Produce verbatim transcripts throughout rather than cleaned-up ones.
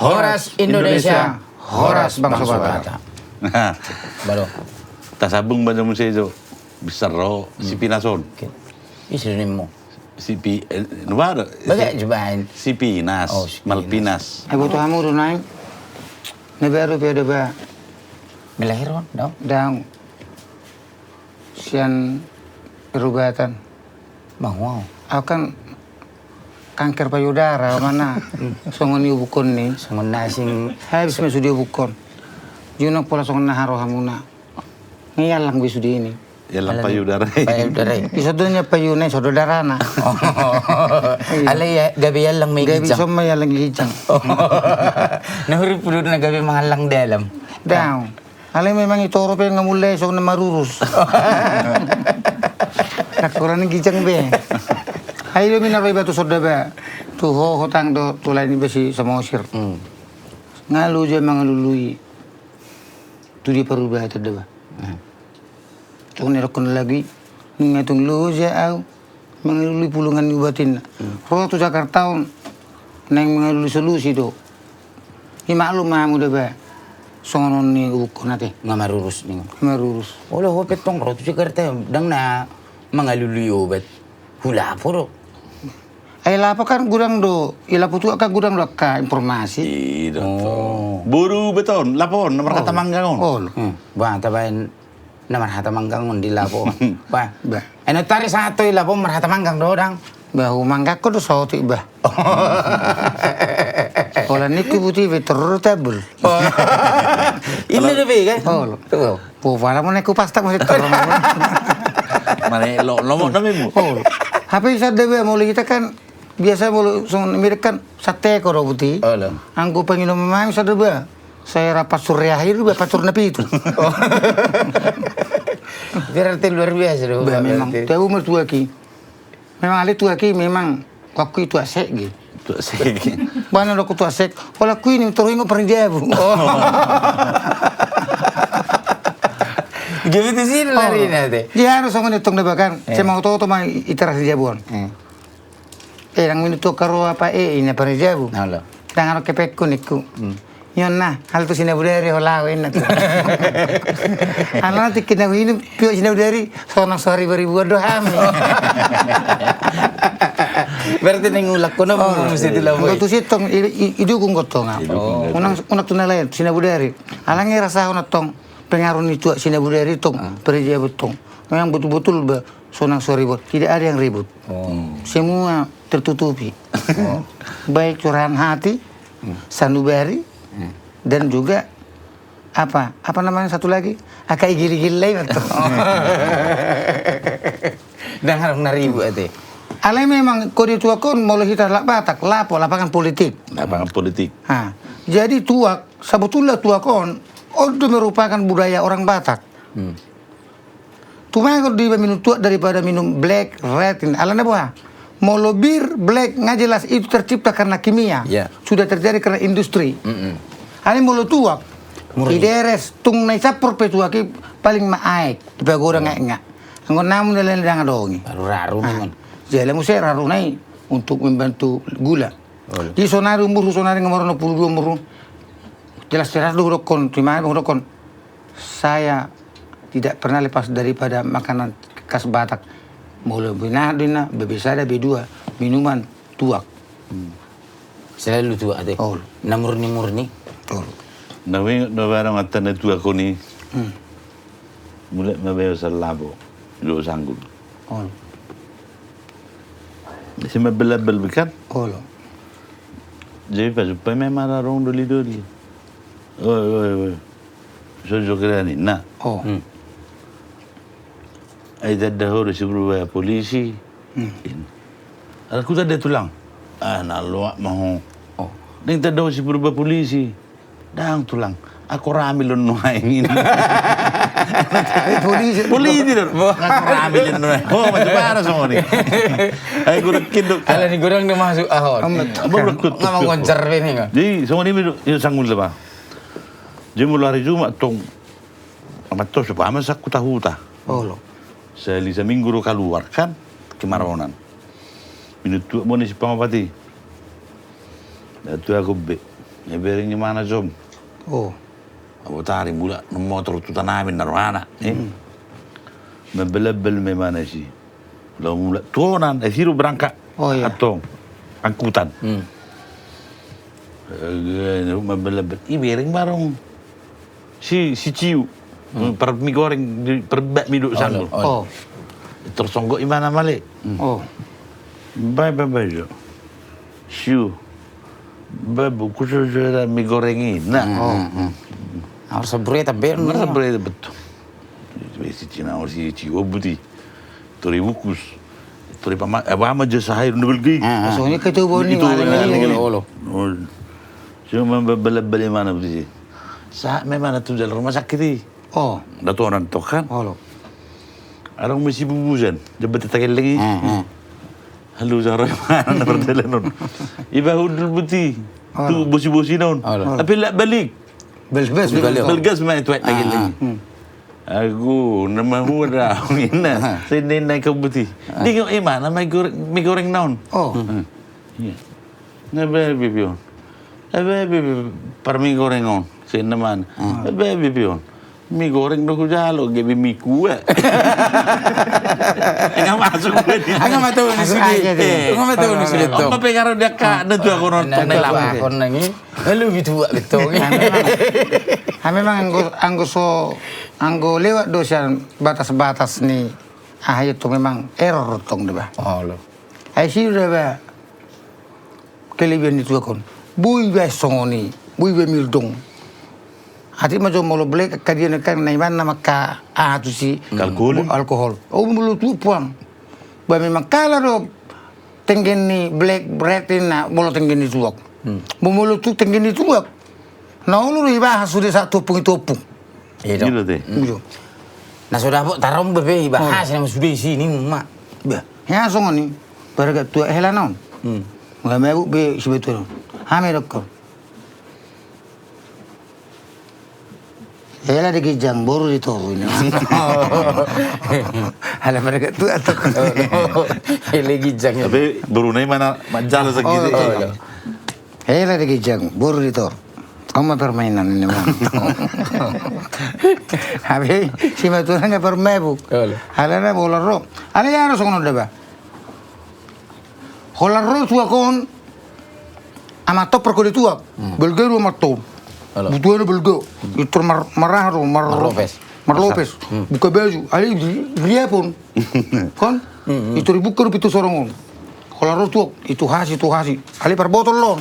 Horas Indonesia, horas bangso Batak. Baru. Tasambung baca muse jo. Bisa ro, si Pinas on. Bisa nimmu. Si Pi, eh, nubar. Baga si, jubain. Si Pinas, oh, si Malpinas. Ai boto hamu do naeng. Na baru pe ada ba. Melahir on, dong. Dong. Sian perubatan. Mau, mau. Au kan kanker payudara, mana? Songon i ubukkon ni. Songon na asing. Habis ma sude ubukkon. Juna pola songon na harohamuna. Nga iallang be sude i. Iallang payudara. Payudara. Di sodo nya payuna, sodo darana. Alai gabe iallang ma i ginjang. Gabe songon ma iallang ginjang. Na hurip pudut na gabe mangallang dalam. Dong. Alai memang i toro pe nga mulai songon na marurus. Nangkolan i ginjang be. Ai do mina ro iba tu soda ba. Tu ho hotang do tu lain iba si Samosir. Nga loja mangalului. Tu dia parubatan da ba. Tung ni rokon lagi. Nunga tung loja au. Mangalului pulungan ni ubat inna. Ro tu Jakarta on. Naeng mangalului solusi do. I maklum ma hamu da ba. Songon on ni ubukkon ate. Nga marurus ningon. Marurus. Olo ho pe tong ro tu Jakarta dang na mangalului obat. Hulapo do. Ai lapo kan gudang do. I lapo tu angka gudang do angka informasi. Boru beton lapo on na marhata manggang on. Ba tabaen na marhata manggang on di lapo. Ba. Eno tari sahat tu i lapo on marhata manggang do dang. Ba hu manggang ko do sotik ba. Holan ningku buti be terus tabul. Inna do be kan. Olo. Po pala mo naik ku pasta masih terus. Mana lo lomo nami mu. Hape sada be molo hita kan biasa molo songon mirip kan sate ko do buti. Anggo panginom mami sada be. Saya rapat sore akhir be rapat sore na pitu. Berarti luar biasa do. Ba memang. Tahu mertuaki. Memang ale tuak i memang wakku i tuak sek ge. Tuak sek ge. Bana do ku tuak sek. Hola ku ini toro ingot parjabu. Jadi tu sini lari nanti. Dia harus songon i tong da ba kan. Saya mau toto ma i teras di jabu on. Eh nang minum tu karo apa eh ini parjabu. Dang aro kepekku ningku. Ion na hal tu sinabudari hola inna tu. Ala na tingki na huinum pio sinabudari sonang soari baribuan do hami. Berarti neng ulak kono mesti dilabuhi. Anggo tu sitong idukung gotong. Unang unang tu nalayan sinabudari. Alangi rasa hona tong pengaruh ni tuak sinabudari tong. Perjabu tong. Memang betul-betul sonang soari buat tidak ada yang ribut. Semua tertutupi. Baik curahan hati, sanubari, dan juga apa apa namanya satu lagi angka igil-igil lai betul. Dang harus na ribut ate. Alai memang kode tuak on molo hita lak Batak lapo lapangan politik. Lapangan politik. Jadi tuak sebetulnya tuak on on do merupakan budaya orang Batak. Tumagon do iba minum tuak daripada minum black red ini alana boha. Molo bir black nga jelas itu tercipta karena kimia. Sudah terjadi karena industri. Ani molo tuak iberes tung na isappor pe tuak i paling ma aek dipagodang aek nga. Anggo namun dalan dang adongi. Jala muse raruna i untuk membantu gula. Di sonari umurhu sonari nga maro na pulu dua umurhu. Jelas jelas do hudokkon tima do hudokkon. Saya tidak pernah lepas daripada makanan khas Batak. Molo binahat do inna, bebesada bedua minuman tuak. Selalu tuak ate. Na murni murni. Na uingot do barang ata na tuak on i. Mulak ma bayo sallabo. Lo sanggul. Si mabel-abel bikan. Jadi pasupai memang rarong doli-doli. Oi oi oi. So jo kira ni na. Ai tanda ho do si Purba polisi. Ala ku tanda tulang. Ah na loak ma ho. Ning tanda ho si Purba polisi. Dang tulang. Ako rami lon nuaeng ini. Polisi. Polisi lon. Ako rami lon nuaeng. Ho macam mana songon i. Ai gurang kinduk. Ala ni gurang do masuk ahon. Nga mangoncar be ni nga. Jadi songon i do sanggul ba. Jadi molo hari Jumat tong. Amat to sopa ma sakku tahuta. Olo. Sehari seminggu do kaluar kan. Kimaronan. Minum tuak mone si pangapati. Datu aku be. Ibereng imana jom. Oh. Abotari mulak na motor tu tanamin na rohana, eh. Mambal-ambal ma imana si. Laho mulak tu onan, eh, si do berangkat. Oh, iya. Antong angkutan. Mambal-ambal. Ibereng barong si, si Ciu. Par mie goreng, par bakmi do sanggup. Oh. Tersonggok imana male. Oh. Bae, bae, bae jo. Siu. Bae, bungkus jo da mie goreng i. Nah. Oh. Harus sebre tapi. Harus sebre betul. Si Cina, si Ciu buti. Tori bungkus. Tori pama, eh, pama jo sahai na balga i. Songon i ketua boni. Olo. Cuma bale-bale imana buti. Sahat ma imana tu jalan rumah sakit i. Oh. Datonan tong kan. Olo. Adong ma si bubusan, jambatan Tagelleng i. Halo jaro imana na pardalanan. Iba hundul buti. Tu bosi-bosi na on. Tapi lak balik. Balgas ma tu Tagelleng i. Agu na mahua da inna. Sini na ikau buti. Dingok imana mie goreng na on. Oh. Iya. Na bae bibi on. Na bae bibi par mie goreng on. Sena man. Na bae bibi on. Mie goreng do hujalo gabe mie kuah. Nga masuk gue di. Nga matau ni sude. Nga matau ni sude tong. Apa pegaro dia ka na tu aku nonton. Na lapo kon nangi. Lalu gitu betul. Ha memang anggo, anggo so, anggo lewat do sian batas-batas ni aha itu memang error tong deba. Olo. Ai si deba. Kelebihan ni tuak on. Boi baen songon i, boi baen mirdong. Atik ma jo molo black angka dia na kan na iman na mangka aha tusi. Alkohol. Alkohol. Oh, molo tuak puang. Ba memang kalah do tenggen ni black bread i na molo tenggen ni tuak. Bo molo tuak tenggen ni tuak. Na olo do ibahas sude sahat tu ompung i tu ompung. Iya do. Na so dapot tarombe pe ibahas na sude i sini ma. Bah. Ya songon i. Barga tuak hela na on. Nga mabuk be si betul. Hame dokkon. Hela di ginjang boru di toru ini. Ala barga tuak tong. Hela ginjang. Tapi boru na imana manjala sakit. Hela di ginjang boru di toru. Oma permainan ini mantap. Habis si maturana permabuk. Ala na bola ro. Ala ya ro songon deba. Holan ro tuak on. Amanton parkode tuak. Balga do amanton. Butuhana balga. Itor mar, maraha do mar. Marlopes. Marlopes. Buka baju. Alai riapon. Kon. Itor ibuka do pintu sorong on. Holan ro tuak. Itu hasi, itu hasi. Alai parbotol on.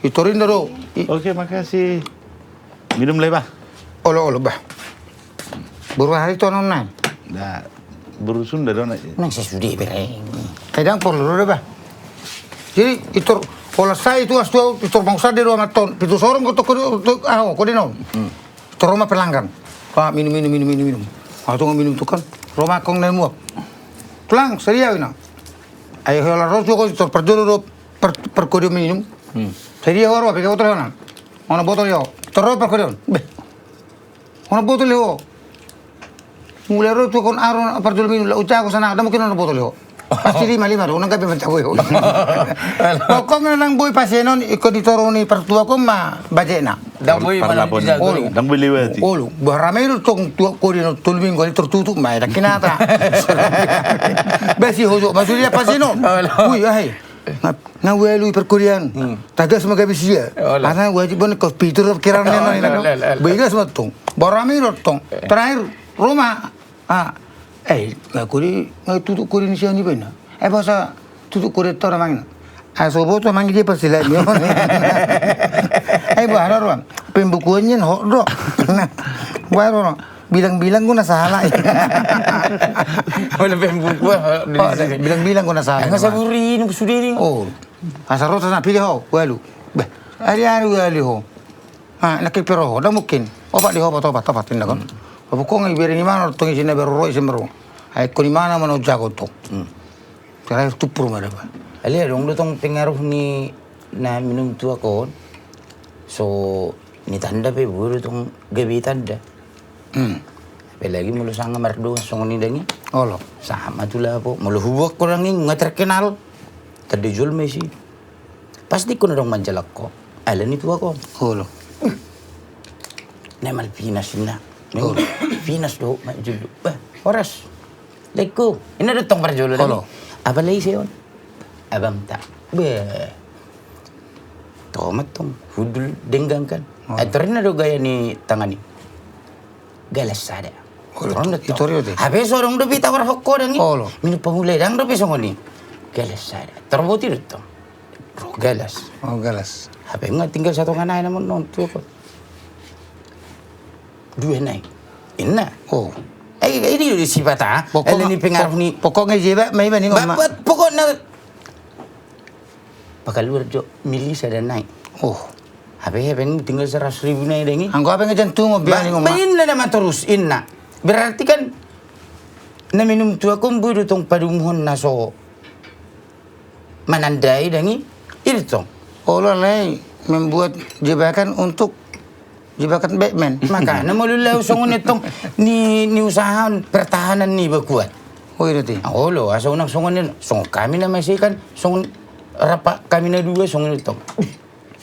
Itor inda do. Oke, makasih. Minum le bah. Olo, olo bah. Boru aha i tonon nai? Da, boru Sunda do nai. Nang sesude bereng. Kadang porlu do bah. Jadi itor pola sai tu astu itor bangsa de do amanton. Pintu sorong ko toko aho ko de non. Itor ro ma pelanggan. Pak minum minum minum minum minum. Aho tu minum tu kan. Ro ma kong nai muak. Tulang sedia ina. Ayo holan ro tu ko itor parjolo do parkode minum. Sedia ho ro pake botol hona. Hona botol yo. Itor ro parkode on. Beh. Hona botol ho. Mulai ro tu kon aro parjolo minum la ucaku sana ada mungkin hona botol ho. Pasti lima lima do nang gabe mancago ho. Pokokna nang boi pasian on iko di toru ni partuak on ma bajena. Dang boi mana di jago. Dang boi lewati. Olo, bah rame do tong tuak kode no tolu minggu ni tertutup ma dang kinata. Besi hojo masuk dia pasian on. Ui ahe. Na ualu i parkodean. Tagas ma gabe sia. Karena wajib on kos pitur kiran memang ina do. Begas ma tong. Barami do tong. Terakhir Roma. Ah. Eh, nga kode nga tutup kode ni sia ni bena. Eh basa tutup kode tora mangina. Ah soboto mangi dia persilain. Eh bah ada ruang. Pembukuannya hok do. Bah ada ruang. Bilang-bilang guna salah. Wala pembukuan. Bilang-bilang guna salah. Nga saburi ini sudah ini. Oh. Asal rota na pide ho, walu. Bah, ari ari walu ho. Ah, na kipero ho, da mungkin. Opat di ho, opat, opat, opat tinda kon. Apa ko ngai bereng imana tong isi na beroro isi meru. Ai ko imana mana jago tong. Terakhir tupur ma da bah. Alia dong do tong pengaruh ni na minum tuak on. So ni tanda pe buru tong gabe tanda. Apalagi molo sanga mardongan songon i dangi. Olo. Sama tu lapo. Molo hubuat ko dangi nga terkenal. Tanda jolma isi. Pasti ko na dong manjalak ko. Ala ni tuak on. Olo. Na Malvinas inna. Olo. Vinas do, ma julu. Bah, horas. Laengku. Inna do tong parjolo. Olo. Apala ise on? Abangta. Bah. Tomat tong, hundul denggan kan. Olo. Ai tor inna do gaya ni tangan i. Galas sada. Olo, tor inna do tong. Hape so adong dope tawarhon ho dang i. Olo. Minum pangula i dang dope songon i. Galas sada. Tor boti do tong. Ro galas. Ro galas. Hape nga tinggal satonga nai nama non tuak on. Dua nai. Inna. Oh. Eh, ini udah sifat ah. Pokoknya, ala ni pengaruh ni. Pokoknya jeba, ma iba ni ngoma. Pokokna. Pakaluar jo, mili sada nai. Oh. Hape, hape tinggal seratus ribu nai dang i. Anggo hape nga jantung, biar ni ngoma. Ba inna nama torus, inna. Berarti kan, na minum tuak on boi do tong padumuhon na so manandai dang i, i do tong. Olo alai membuat jebakan untuk jebakan Batman. Makana molo lao songon i tong ni, ni usaha on pertahanan niba kuat. Oh, i do ti. Olo, asa unang songon i, songon hami na masih kan, songon rap hami na dua songon i tong.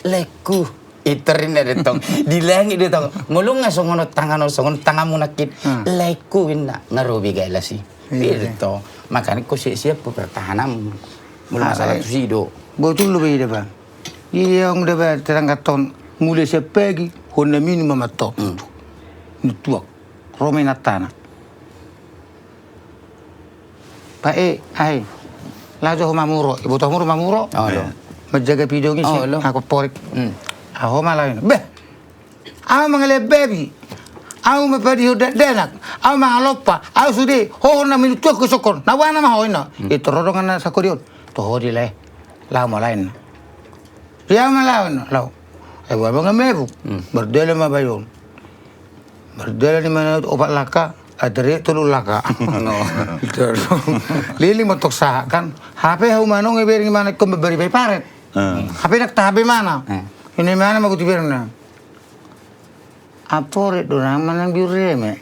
Laengku, i tor inna do tong. Di langit do tong. Molo nga songon on tangan on, songon tanganmu nangkin. Hmm. Laengku inna, nga ro be galas i. Iya, i do tong. Makana ingkon siap-siap pertahananmu. Molo masalah tusi do. Botul do be i da ba. Iya, nga da ba terangkat on. Mulai siap pagi, hona minum ma tong. Hmm. Ni tuak. Ro ma inantana. Pak e, ai. Laho jo ho mamuro. Iboto ho mamuro. Olo. Manjaga pidong i si. Olo. Aku porik. Hmm. Aho ma lain. Beh. Au mangalean babi. Au ma padihon dakdanak. Au mangalompa. Au sude. Ho na minum tuak ho sokon. Na wana ma ho inna. Hmm. I tor dongan na sako di on. Toho di lae. Laho ma lain. Ia ma laho, laho. Ai boha ma nga mabuk. Hmm. Mardalan ma bayon. Mardalan i ma na opat langka, atare tolu langka. No. Liling ma tong sahat kan. Hape hau manong i bereng i ma na ingkon mambari bai paret. Hmm. Hape ndang tahan be imana. Hmm. Inna imana ma buti berengna. Aporik do nang manang biur reme.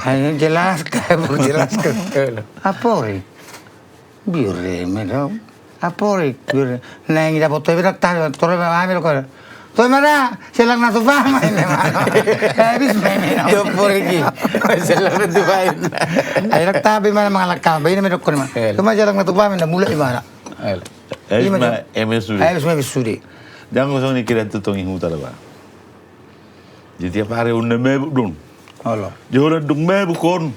Ayo jelaskan, jelaskan. Aporik. Biur reme do. Aporik. Biur reme. Nang i dapot tu i berak tahan, tore ma hami do kore. Tu i ma da, selang na tupa ma inna. Habis ma inna. Aporik i. Selang na tupa ma inna. Ai rak tabi mana mangalangka, ba inna ma do kore ma. Cuma selang na tupa ma inna, mulak imana. Habis ma, habis ma, habis sude. Jang kosong ni kira tu tong i huta da ba. Jadi tiap hari on na mabuk do on. Olo. Jadi on dung mabuk on.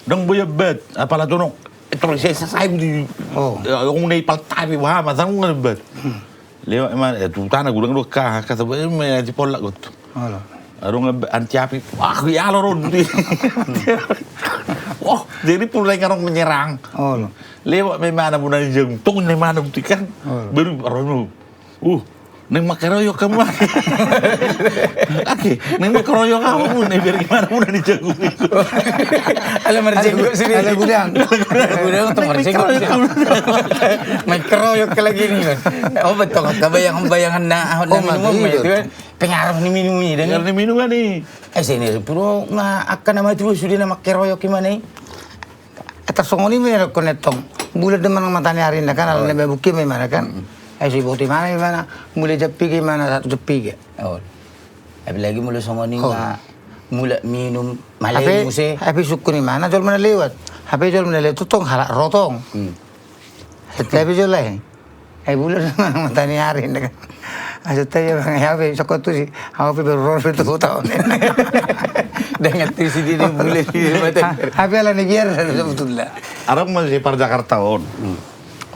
Ndang boi ambat, apala tonok. Eh, terus saya selesai di. Oh. Ya, on na ipaltapi, wah, masa on nggak ambat. Hmm. Lewat emang, eh, tu tanah gudang do kah, kata, eh, me, di polak got. Olo. Adong ambat anti api, wah, ya lo ron. Wah, jadi mulai ngarong menyerang. Olo. Lewat memang anak muda yang tong memang anak buktikan. Olo. Baru, baru. Uh, naeng mangkeroyok hamu. Oke, naeng mangkeroyok hamu, naeng biar gimana pun ada jago. Ala marjago sini. Ala gudang. Ala gudang tu marjago. Mangkeroyok lagi ni kan. Oh betul, kebayang-bayangan na, oh, na minum itu kan. Pengaruh ni minum i, dan pengaruh ni minum i. Eh, sini pura nga akan nama tu sudah nama keroyok gimana i. Tarsongon i ma nidok on tong. Bulat do manang mataniari na kan, ala na mabuk i ma imana kan. Ai so iboto imana, imana. Mulai jam piga imana, satu jam piga. Apalagi molo songon i ma mulak minum, malai muse. Hape sungkun imana jolma na lewat. Hape jolma na lewat tu tong halak ro tong. Hape jolma i. Ai bulat do manang mataniari na kan. Ai so tai abang, ai au pe soko tusi, au pe baru ro pe tu taon. Dengan tusi di bulat di mataniari. Hape ala ni biar sebetulna. Adong ma si par Jakarta on.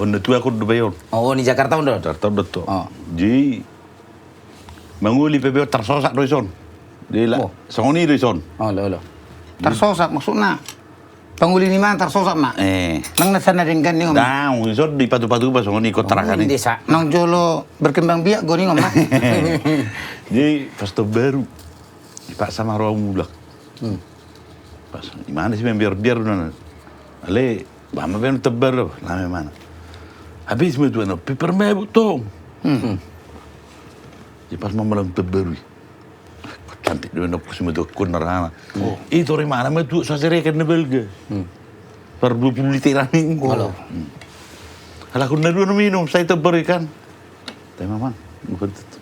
On na tuak on do bayon. Oh, ni Jakarta on do. Jakarta on do to. Jadi mangoli pe bayon tarsosat do ison. Songon i do ison. Tarsosat maksudna. Pangoli ni imana tarsosat ma. Eh. Nang na sana denggan ni on. Dang, ison dipatupa-tupa songon i kontrakan i. Nang jolo berkembang biak do ni on ma. Jadi pas tahun baru. Dipaksa ma ro au mulak. Pas imana si membiar-biar do na. Ale, bama pe tahun baru do, lame imana. Habis ma tu anak, pe par mabuk tong. Jadi pas ma malam tahun baru i. Cantik do na, kus ma tu kun narana. I tor imana ma tu saserekan na balga. Par dua puluh literan i. Halak on na dua na minum, sai tahun baru i kan. Tai ma amang.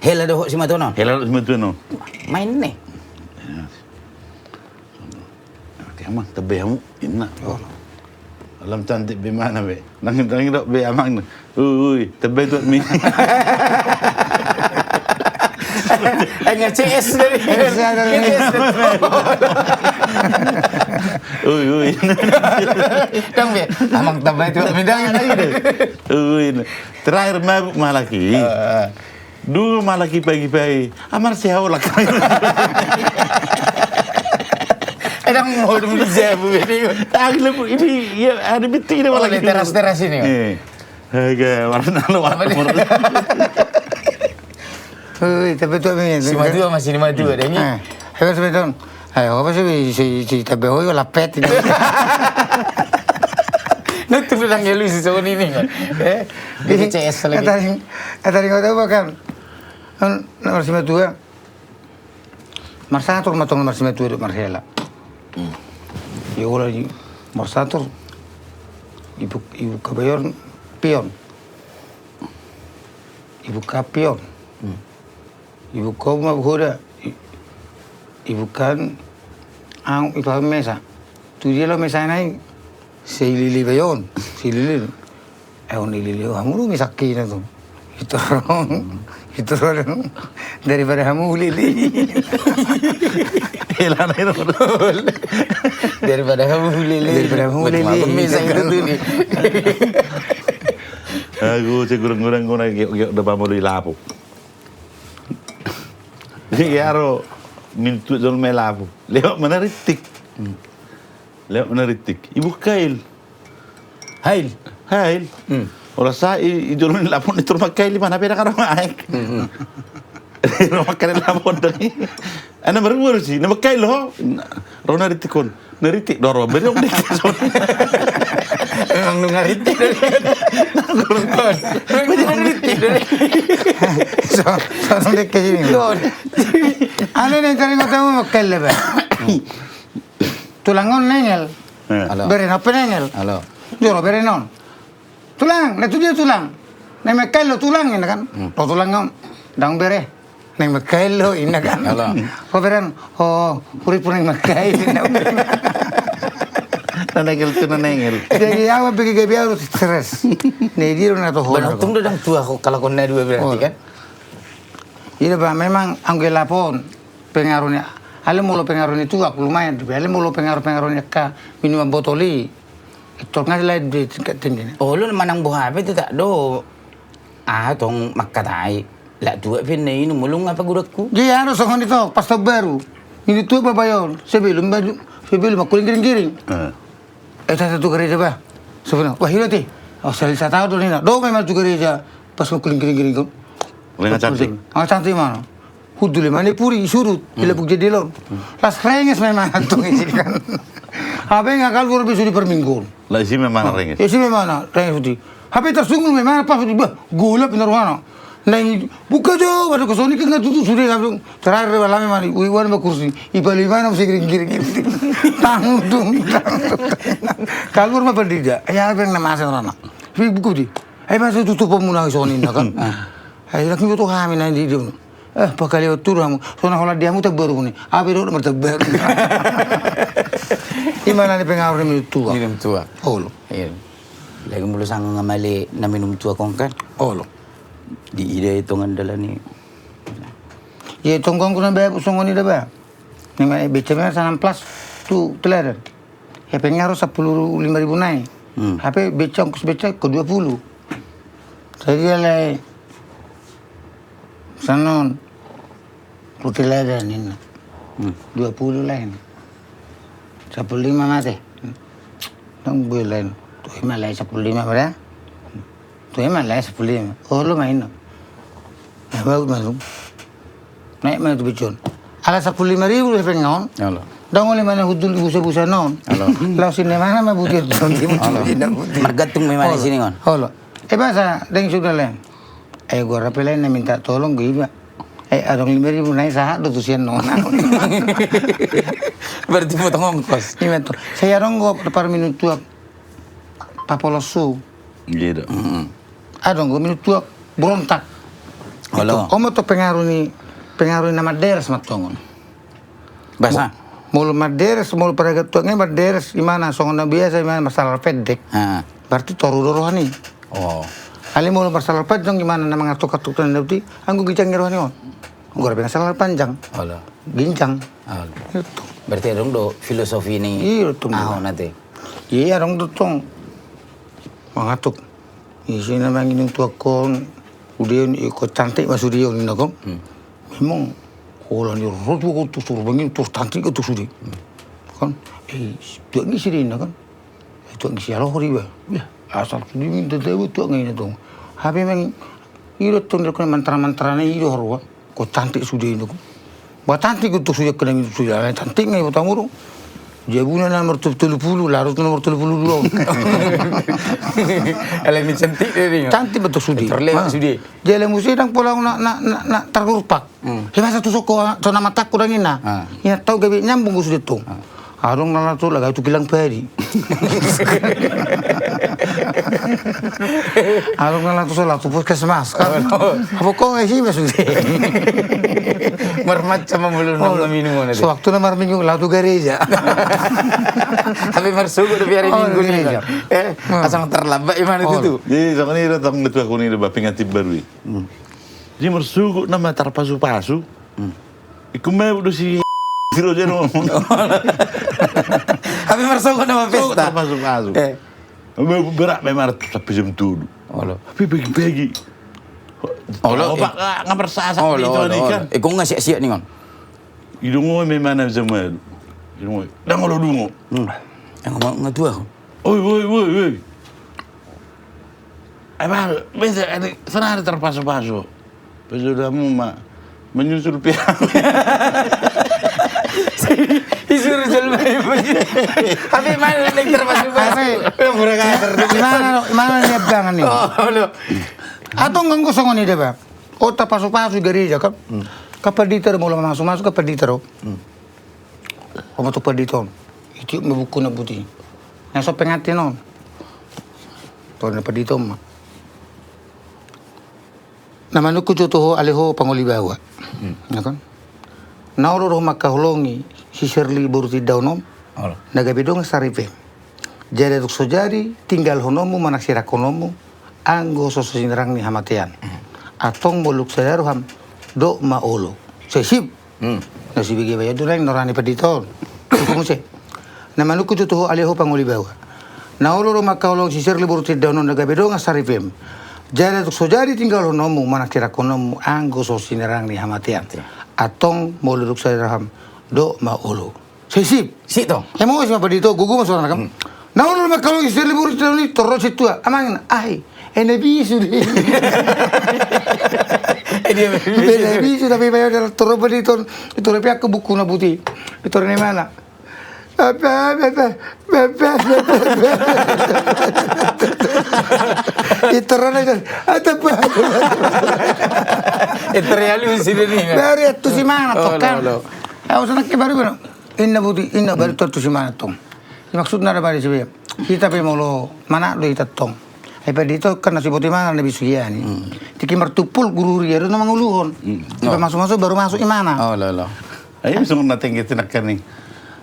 Hela dohot simatua on. Hela dohot simatua on. Main ne. Oke, amang, tabe hamu, inna. Oh. Lam cantik be mana be. Nang, nang dok be amang. Ui, ui, tabe tuat mi. Hanya C S dari. Ui, ui. Dang be, amang tabe tuat mi dang. Ui. Terakhir mabuk ma halak i. Dung ma halak i pagi-pagi, amar sehaolak. Edang mau dong bisa bu ini. Tagi lebu ini ya ada binti ini malah gitu. Teras-teras ini. Oke, warna lo warna. Oi, tabe tuat mi. Simatua masih simatua deh ini. Hebat simatua. Ayo apa sih si si tabe hoi lapet ini. Nanti bilang ya lu si soal ini kan. Eh, jadi C S lagi. Tadi tadi kau tahu kan. Kan nomor simatua. Marsatur ma tong marsimatua dohot marhela. Ia olo i marsatur. Ibuk ibuk kabayor pion. Ibuk kapion. Ibuk kau ma bohoda. Ibuk kan ang ipa mesa. Tu dia lo mesa nai. Seilili bayon. Seilili. Ahu na ilili hamu do misalna tu. Itu orang, itu orang daripada hamu ulili. Daripada hamu ulili. Daripada hamu ulili. Mesa itu tu ni. Aku cek gurang-gurang guna giok-giok da pamoli lapo. Jadi aro mintu jol me lapo. Lewat mana ritik. Lewat mana ritik. Ibu kail. Hail. Hail. Ora sa i jolo ni lapon i tur mangkail i mana beda karo aek. Ro mangkail lapon dong. Ana baru baru si na mangkail ho. Ro na ritik on. Na ritik doro beda on. Memang nunga ritik. Memang ritik. So so dek ke sini. Ane ne cari ngotamu mangkail lebe. Tulang on nengel. Bere na pe nengel. Jolo bere non. Tulang, na tu dia tulang. Na mangkail lo tulang ini kan. Lo tulang on. Dang bere. Na mangkail lo ini kan. Lo bere. Oh, uripu na mangkail. Na nengel tu na nengel. Jadi awa bege gabe awa stres. Na dia na toho. Tung dang tua kalau kau na dua berarti kan. Iya ba memang anggo lapon. Pengaruh ni ale molo pengaruh ni tuak lumayan dope ale molo pengaruh pengaruh ni angka minuman botol i. Itor nga lain di tingkat tinggi ni. Olo manang boha pe tu tak do. Aha tong mangkatai lak tuak pe na inum molo nga pagurakku. Dia ado songon i to pas tahun baru. Ini tuak babayon sebelum baju sebelum aku giring-giring. Eh tata tu gereja ba. Sebenarnya wah iya ti. Oh sali satahu do nina do memang tu gereja. Pas aku giring-giring kon. Lengan cantik. Lengan cantik mana. Hundul i ma na i puri i surut i labuk jendela on. Las renges ma imana tong isi kan. Hape nga kaluar be sude parmingguon. Las isi ma imana renges. Isi ma imana renges sude. Hape tarsungkun ma imana pas sude bah golap i na rohana. Naeng buka jo pada kosoni kan nga tutu sude langsung. Terakhir de balame mani ui wan ma kursi. Ipalu imana muse giring-giring. Tangdung tangdung. Kaluar ma pandida. Ai apa yang na masa rohana. Buka di. Ai masa tutup pemuna soni na kan. Ai lagi butuh kami na di dia. Eh, pakalewat tu hamu. Sona holan di hamu tabaru ni. Abe do martabaru. Imana ni pengaruh ni minum tuak. Minum tuak. Olo. Iya. Lagi mulu sanga ngamali na minum tuak on kan. Olo. Di ida itu ngandalan ni. Iya tonggong kuna babu songon ida ba. Ni ma beca memang sanam plus tu teladan. Hape nga ro sapuluh lima ribu nai. Hape beca ongkos beca ko dua puluh. Jadi alai sanon rute lada ninna dua puluh lain. Sapuluh lima mate. Dong bue lain. Tu ima lai sapuluh lima pada. Tu ima lai sapuluh lima. Olo ma inna. Bagus masuk. Naik mana tu beca on. Ala sapuluh lima ribu do hepeng on. Dang ole mana hudul busa-busa non. Laos inna mana ma butir on. Margantung memang di sini on. Olo. Eh basa deng sudah leng. Eh gua rapi lain na minta tolong gue iba. Eh adong lima ribu naik sahat do tu sian non. Berarti potong ongkos. Ima tu. Saya adong gue par minum tuak. Papolos su. Iya do. Adong gue minum tuak berontak. Olo. On ma tong pengaruh ni, pengaruh ni na manderes ma tong on. Basa. Mo-, molo manderes, molo paragat tuak nge manderes, imana songon na biasa, imana marsandal pendek. Ha. Berarti toru do roha ni. Oh. Alai molo marsandal panjang, imana na mangantuk-antuk tu na uti, anggo ginjang ni roha ni on. Anggo rabe sandal panjang. Olo. Ginjang. Olo. Itu. Berarti adong do filosofi ni. Iya, adong do. Aha, nanti. Iya, adong do tong. Mangantuk. Isi na manginum tuak on, sude on, ingkon cantik ma sude on, inna kan. Hmm. Memang, holan ni ro tuak on tu suru manginum, tor cantik do tu sude. Hmm. Kan, eh, tuak ni sude, inna kan. Eh, tuak ni sialo hori ba. Ya, asal sude minta tahu tuak ngai na tong. Hape memang, i do tong, dia kena mantra-mantra na i do haroa. Ko cantik sude, inna kan. Ba cantik do tu sude, kena minum sude, alai cantik ngai botamu do. Jabuna na nomor tolu pulu, larut na nomor tolu pulu dua. Alai ni cantik do, inna. Cantik betul sude. Terlewat sude. Jala muse dang pola na, na, na, na targurpak. Hmm. He, masa tu soko, tu na matangku dang, inna. Ah. Inna tau gabe nyambung do sude tong. Ah. Adong na laho tu, laga tu kilang padi. Adong na laho tu, laho tu puskesmas, kan? Oh, no. Apa kau ngai si, maksudnya? Marmacam ma molo na minum on. Sewaktu na marminggu, laho tu gareja. Tapi marsogot do pe ari Minggu ni, gereja. Eh, hmm, asa tarlambat imana tu. Jadi, songon i do tong, betul aku ni, do ba pengantin baru i. Hmm. Jadi marsogot nama tarpasu-pasu. Hmm. Ingkon mabuk do si, si Roja do. Hape marsogot nama pesta. Tarpasu-pasu. Eh. Mabuk berat memang sampe jam tolu. Olo. Hape pagi-pagi. Olo, coba eh. Nga marsasak. Olo, olo, olo. Ingkon nga siap-siap ningon. Idungo memang na jam tolu. Idungo. Dang olo dungo. Hmm. Dang olo nga tua. Oi, oi, oi, oi. Ai baru, beta, ini, sana ada tarpasu-pasu. Pasu hamu ma, menyusul pihak. Disuruh jelma i. Tapi mana yang tarpasu-pasu? Yang murah kasar. Mana, mana dia bilang ni? Oh, no. Atau nganggo songon i dia, Bang. Oh, tarpasu-pasu gareja, kan? Hmm. Kapal ditar, molo masuk-masuk kapal ditar, oh. Hmm. Ho ma tu pandita on. Itiop ma buku na putih. Na so pengantin on. Tore na pandita on ma. Na manungkun jo tu ho ale ho pangoli baoa. Hmm. Ya kan? Na olo do ho mangkaholongi si Serli boru Tindaon on. Olo. Na gabe dongan saripe. Jala dung so jadi tinggalhononmu manang sirangkononmu anggo so sinerang ni hamatean. Hmm. Antong molo dung sada roham dok ma olo. Sip. Hmm. Na sibege bayo do naeng norani pandita on. Hukum se. Na manungkun jo tu ho ale ho pangoli baoa. Na olo do ho mangkaholongi si Serli boru Tindaon on na gabe dongan saripem. Jala dung so jadi tinggalhononmu manang sirangkononmu anggo so sinerang ni hamatean. Antong molo dung sada roham dok ma olo. Sip. Sip tong. Emosi ma pandita on, gogo ma suarana kan. Hmm. Na olo do ho mangkaholongi si Serli boru Tindaon i, torop sintua. Amang, ai. Ena bisu do. Ena bisu, tapi bayo dalam torop pandita on. Itu rapi aku buku na putih. Itu ni mana? Apa, apa, apa, apa, apa. Itu rana kan. Ada apa? Itu realu sini ni. Baru ya tu si mana tong kan. Au sana ke baru kan. Inna buti, inna baru tu si mana tong. Maksudna ada baru si be. Hita pe molo manat do hita tong. Ai pandita kan na siboto imana na bisu hian i. Hmm. Tingki martumpul guru huria do na manguluhon. Hmm. Tingki masuk-masuk baru masuk imana. Oh, lo, lo. Ai songon na tengge tinangkan i.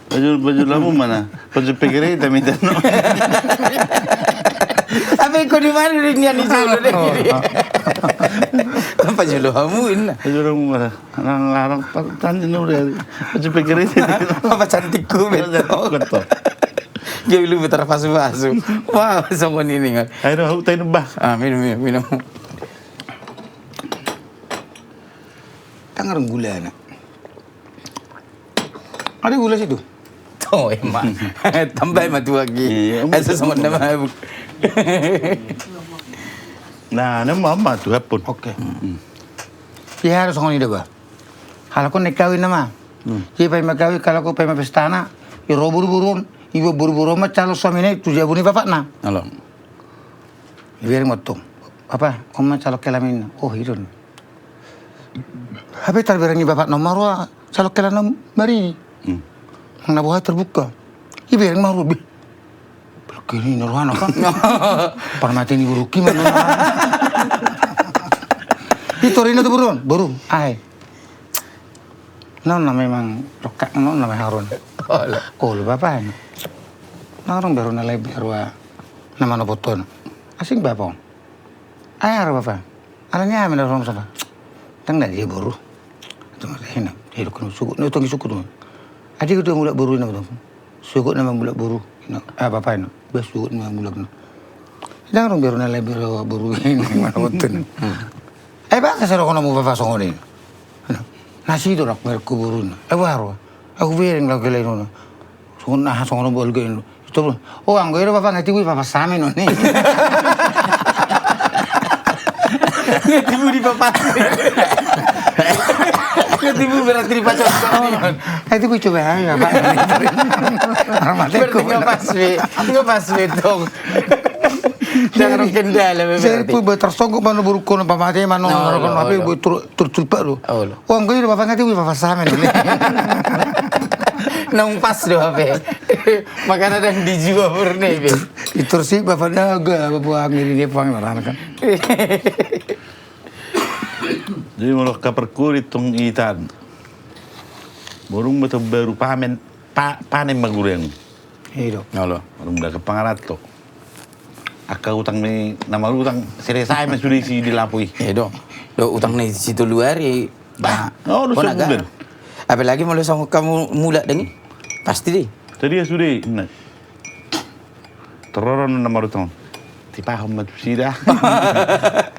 Baju, baju lamu mana? Baju pegere hita minta no. Apa iko di mana di nian itu? Baju lamu inna. Baju lamu mana? Nang larang pa-, tani nu dari. Baju pegere hita. Apa cantikku betul. Betul. Dia lu putar pasu-pasu. Wah, songon ini kan. Ayo, aku tanya bah. Ah, minum, minum, minum. Tangar gula na. Ada gula situ. Tuh, emang. Tambah mah tuak i. Iya, emang. Asa songon na mabuk. Nah, nama mama tuak pun. Oke. Hmm. Ya, harus songon i da bah. Halak on na kawin nama. Hmm. Jadi paima kawin, halak on paima pestana, i ro boru-boru on, iba boru-boru on ma calon suamina i tu jabu ni bapakna. Olo. Ibereng ma tong. Apa, on ma calon kelaminna. Oh, i do. Hape tarbereng ni bapakna on ma roa calon kelamina maridi. Hmm. Nang na boha tarbuka. Ibereng ma roa, beh. Belok kiri ni rohana kan. Parmate ni boruki ma. Pintor ninna tu boru on, boru, ai. Non na memang rongkap, non na memang harun. Olo. Olo bapa, ai. Nang adong beru na lain, beru na manopothon. Asing bapa on. Ai aro bapa. Alani aha ma na ro sapa? Ndang na dia boru. Itu mah hina. Hidup kan suku. Ni utang suku tu. Adi kudu mulak boru na betul. Suku na mulak boru. Ina, ah, bapa ina. Bas suku na mulak na. Ndang adong beru na lain, beru boru ina manopothon. Ai bapa, sai ro hamu bapa songon i. Na sido rak merek kuburun. Ai baru. Au bereng lau kelain ona. Songon aha songon balga i. Itu, oh, anggo i do bapa, nga tibu i bapa samen on i. Nga tibu di bapa. Nga tibu berarti di pacot. Ai tibu coba ai bapa. Berarti nga pas be. Nga pas be tong. Jangan kendala be. Jadi berarti pun tarsonggot ma na boru on, pamate ma na on, olo, olo. Hape buat tur-, turculpak do. Olo. Oh, anggo i do bapa, nga tibu i bapa samen on i. Naung pas do hape. Makana ndang dijua boruna i be. Itor si bapa na ga, bapa angin i dia pang marana kan. Jadi molo angka parkurit tong itan. Borung ma tong baru pamen, pa-, panen ma gureng. I do. Olo. Borung dagang pangaranto. Angka utang ni na marutang, selesai ma sude isi di lapo i. I do. Do utang ni sitolu ari. Bah, na, oh, do bona ga. Apalagi molo songon hamu mulak dang i. Pasti dei. Tadi ya sude, na. Tororo na marutang. Tipahon ma tusi da.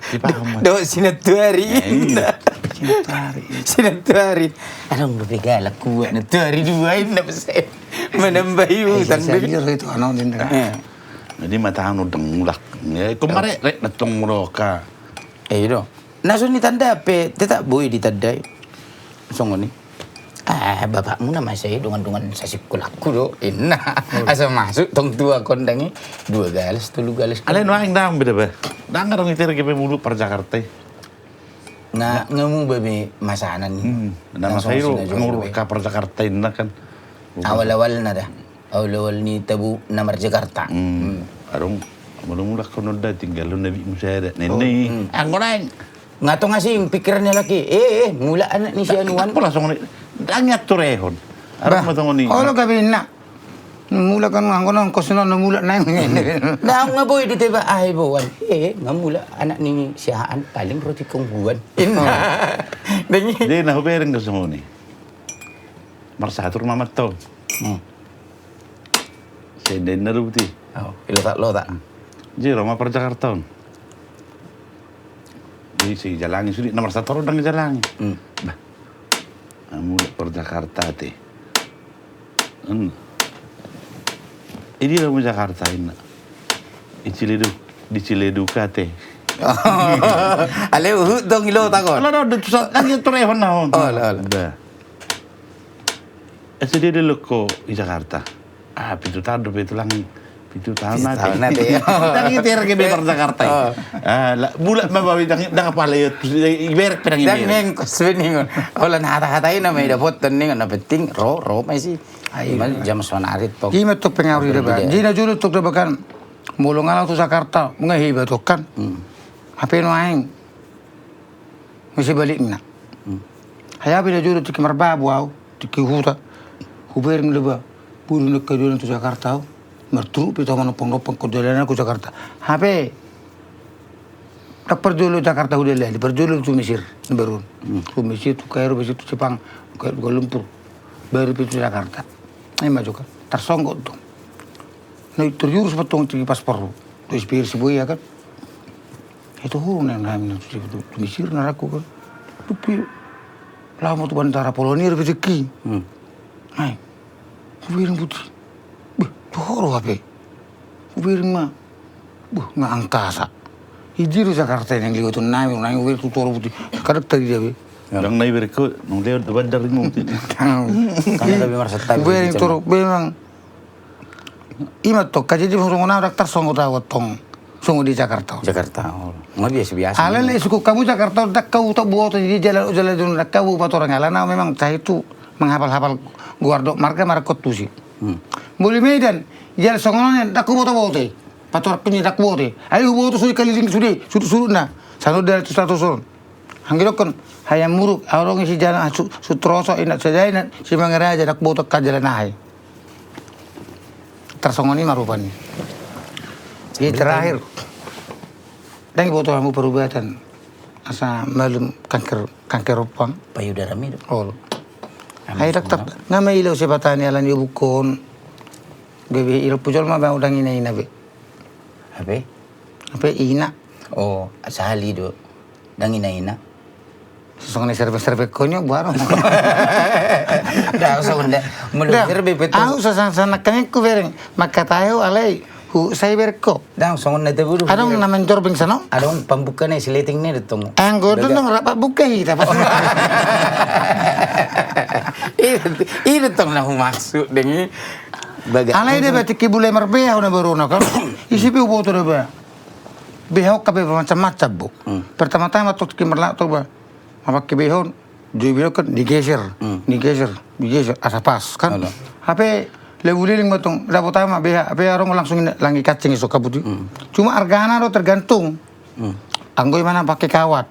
Tipahon ma. Do sinantuari. Eh, iya. Sinantuari. Sinantuari. Adong dope galak kuat nantuari dua inna pese. Manambahi utang do. Jadi ma tahan ndang mulak. Kemarin rek datang molo ka. Eh, i do. Na so ditanda pe tetap boi ditandai. Songon i. Ah, bapakmu na masa i dongan-dongan sasikola ku do, inna. Asa masuk tong tua kondang i. Dua galas, tolu galas. Alai nuaeng ndang beda ba. Ndang adong iter ge pe mulu par Jakarta i. Nga, nga muba be masana ni. Na masa i do, anggo ka par Jakarta inna kan. Awal-awalna da. Awal-awal ni tabo na mar Jakarta. Adong, molo mulak hon da tinggalhon na bitmu sada. Ninna i. Anggo naeng. Nga tong asing pikiran ni halak i. Eh, eh, mulak anak ni si anuan. Pola songon i. Ndang i aturehon. Adong ma songon i. Olo gabe inna. Mulak kan anggo naeng kos na mulak naeng. Ndang nga boi diteba ai boan. Eh, nga mulak anak ni si aan paling roti kongguan. Inna. Ndang i. Jadi na hubereng do songon i. Marsatur ma mantong. Sai indainna do buti. Ilotak-lotak. Jadi ro ma par Jakarta on. Jadi si jalangi sude na marsatur on ndang jalangi. Bah. Amu par Jakarta te. Idi ro ma Jakarta inna. Di Ciledug, di Ciledug ate. Ale uhut dong ilotak on. Ala do tu sa ndang i aturehon na on. Olo, olo. Bah. Asa dia dilok ho i Jakarta. Ah, pitu taon dope tulang, pitu taon ate. Ndang i iter ge be par Jakarta i. Mulak ma babi ndang apala i iberek pe ndang iberek. Ndang mengkos be ningon. Holan hata-hata i na ma idapothon ningon, na penting ro, ro ma isi. Ima jam sonari tong. Ima tong pengaruh i da ba. Jadi na jolo tong da ba kan. Molo nga laho tu Jakarta nga hebat tong kan. Hape nuaeng. Muse balikna. Ai au pe na jolo tingki marbabu au, tingki huta. Hubereng da ba. Boru na angka dua na tu Jakarta au. Marturuk pe tu au manompang-nompang ho dalananku Jakarta. Hape. Ndang parjolo Jakarta hudalani, parjolo tu Mesir, baru. Tu Mesir, tu Kairo, Mesir, tu Jepang, Kuala Lumpur. Baru pe tu Jakarta. Ima jo kan. Tarsonggot tong. Na teriurus ma tong tingki paspor. Tu S P R si boi ya kan. Itu ho na hami na tu Mesir na rangku kan. Tupi. Laho ma tu bandara Polonia dope tingki. Ai. Hubereng buti. Beh, toho do hape. Hubereng ma. Beh, nga angkasa. Iji do Jakarta i naeng liwaton nami, naeng hubereng tu toho buti. Kadang tarida be. Ndang na ibereng ho, nang lewat bandar i buti. Hubereng toho, memang. Ima tong, jadi songon au ndang tarsonggot au tong. Songon di Jakarta. Jakarta. Nga biasa-biasa. Alai le sungkun hamu Jakarta, ndang hau tau boto di jalan, jalan, ndang hau patorang alana memang tahe tu menghafal-hafal goar dohot marga marangkot tusi. Molo Medan, jalan songon on ndang huboto-boto i. Patorang ni ndang huboto i. Ai huboto sude keliling sude, sudut-sudutna. Sano dalan tu seratus on. Anggo idokkon, hai Amuruk, adong i si jalan, ah, su-, Sutroso, Inda Sadainan, Simangaraja, ndang huboto angka jalan aha i. Tarsongon i ma rupani. Jadi terakhir, ndang diboto hamu perubatan. Asa malum kanker, kanker ompang. Payudara mi do. Olo. Hai dokter, nga maila use patani ala ni obukon. Gabe irap pujol ma ba ndang ina-ina be. Hape? Hape ina. Oh, sahali do. Ndang ina-ina. Songon i serbe-serbe konyo buaro. Ndang songon da. Molo serbe betul. Au sasan-sasan kami ku bereng. Maka tahu alai. Hu sai bereng ko. Ndang songon na tabudu. Adong na menjorbing sano. Adong pambuka ni sileting ni detong. Anggo detong rap buka hita. Ini detong na humaksud dengi. Alai de batik ki bule marbeha na baru na kan. Isi pe huboto de ba. Beha on ka be macam-macam bo. Pertama-tama tok ki merlak tok ba. Mapake beha on. Jadi beha on kan digeser, digeser, digeser asa pas kan. Hape labu leleng ma tong dapot ama beha, hape adong langsung langi kancing i so ka buti. Cuma argana do tergantung. Anggo imana pake kawat.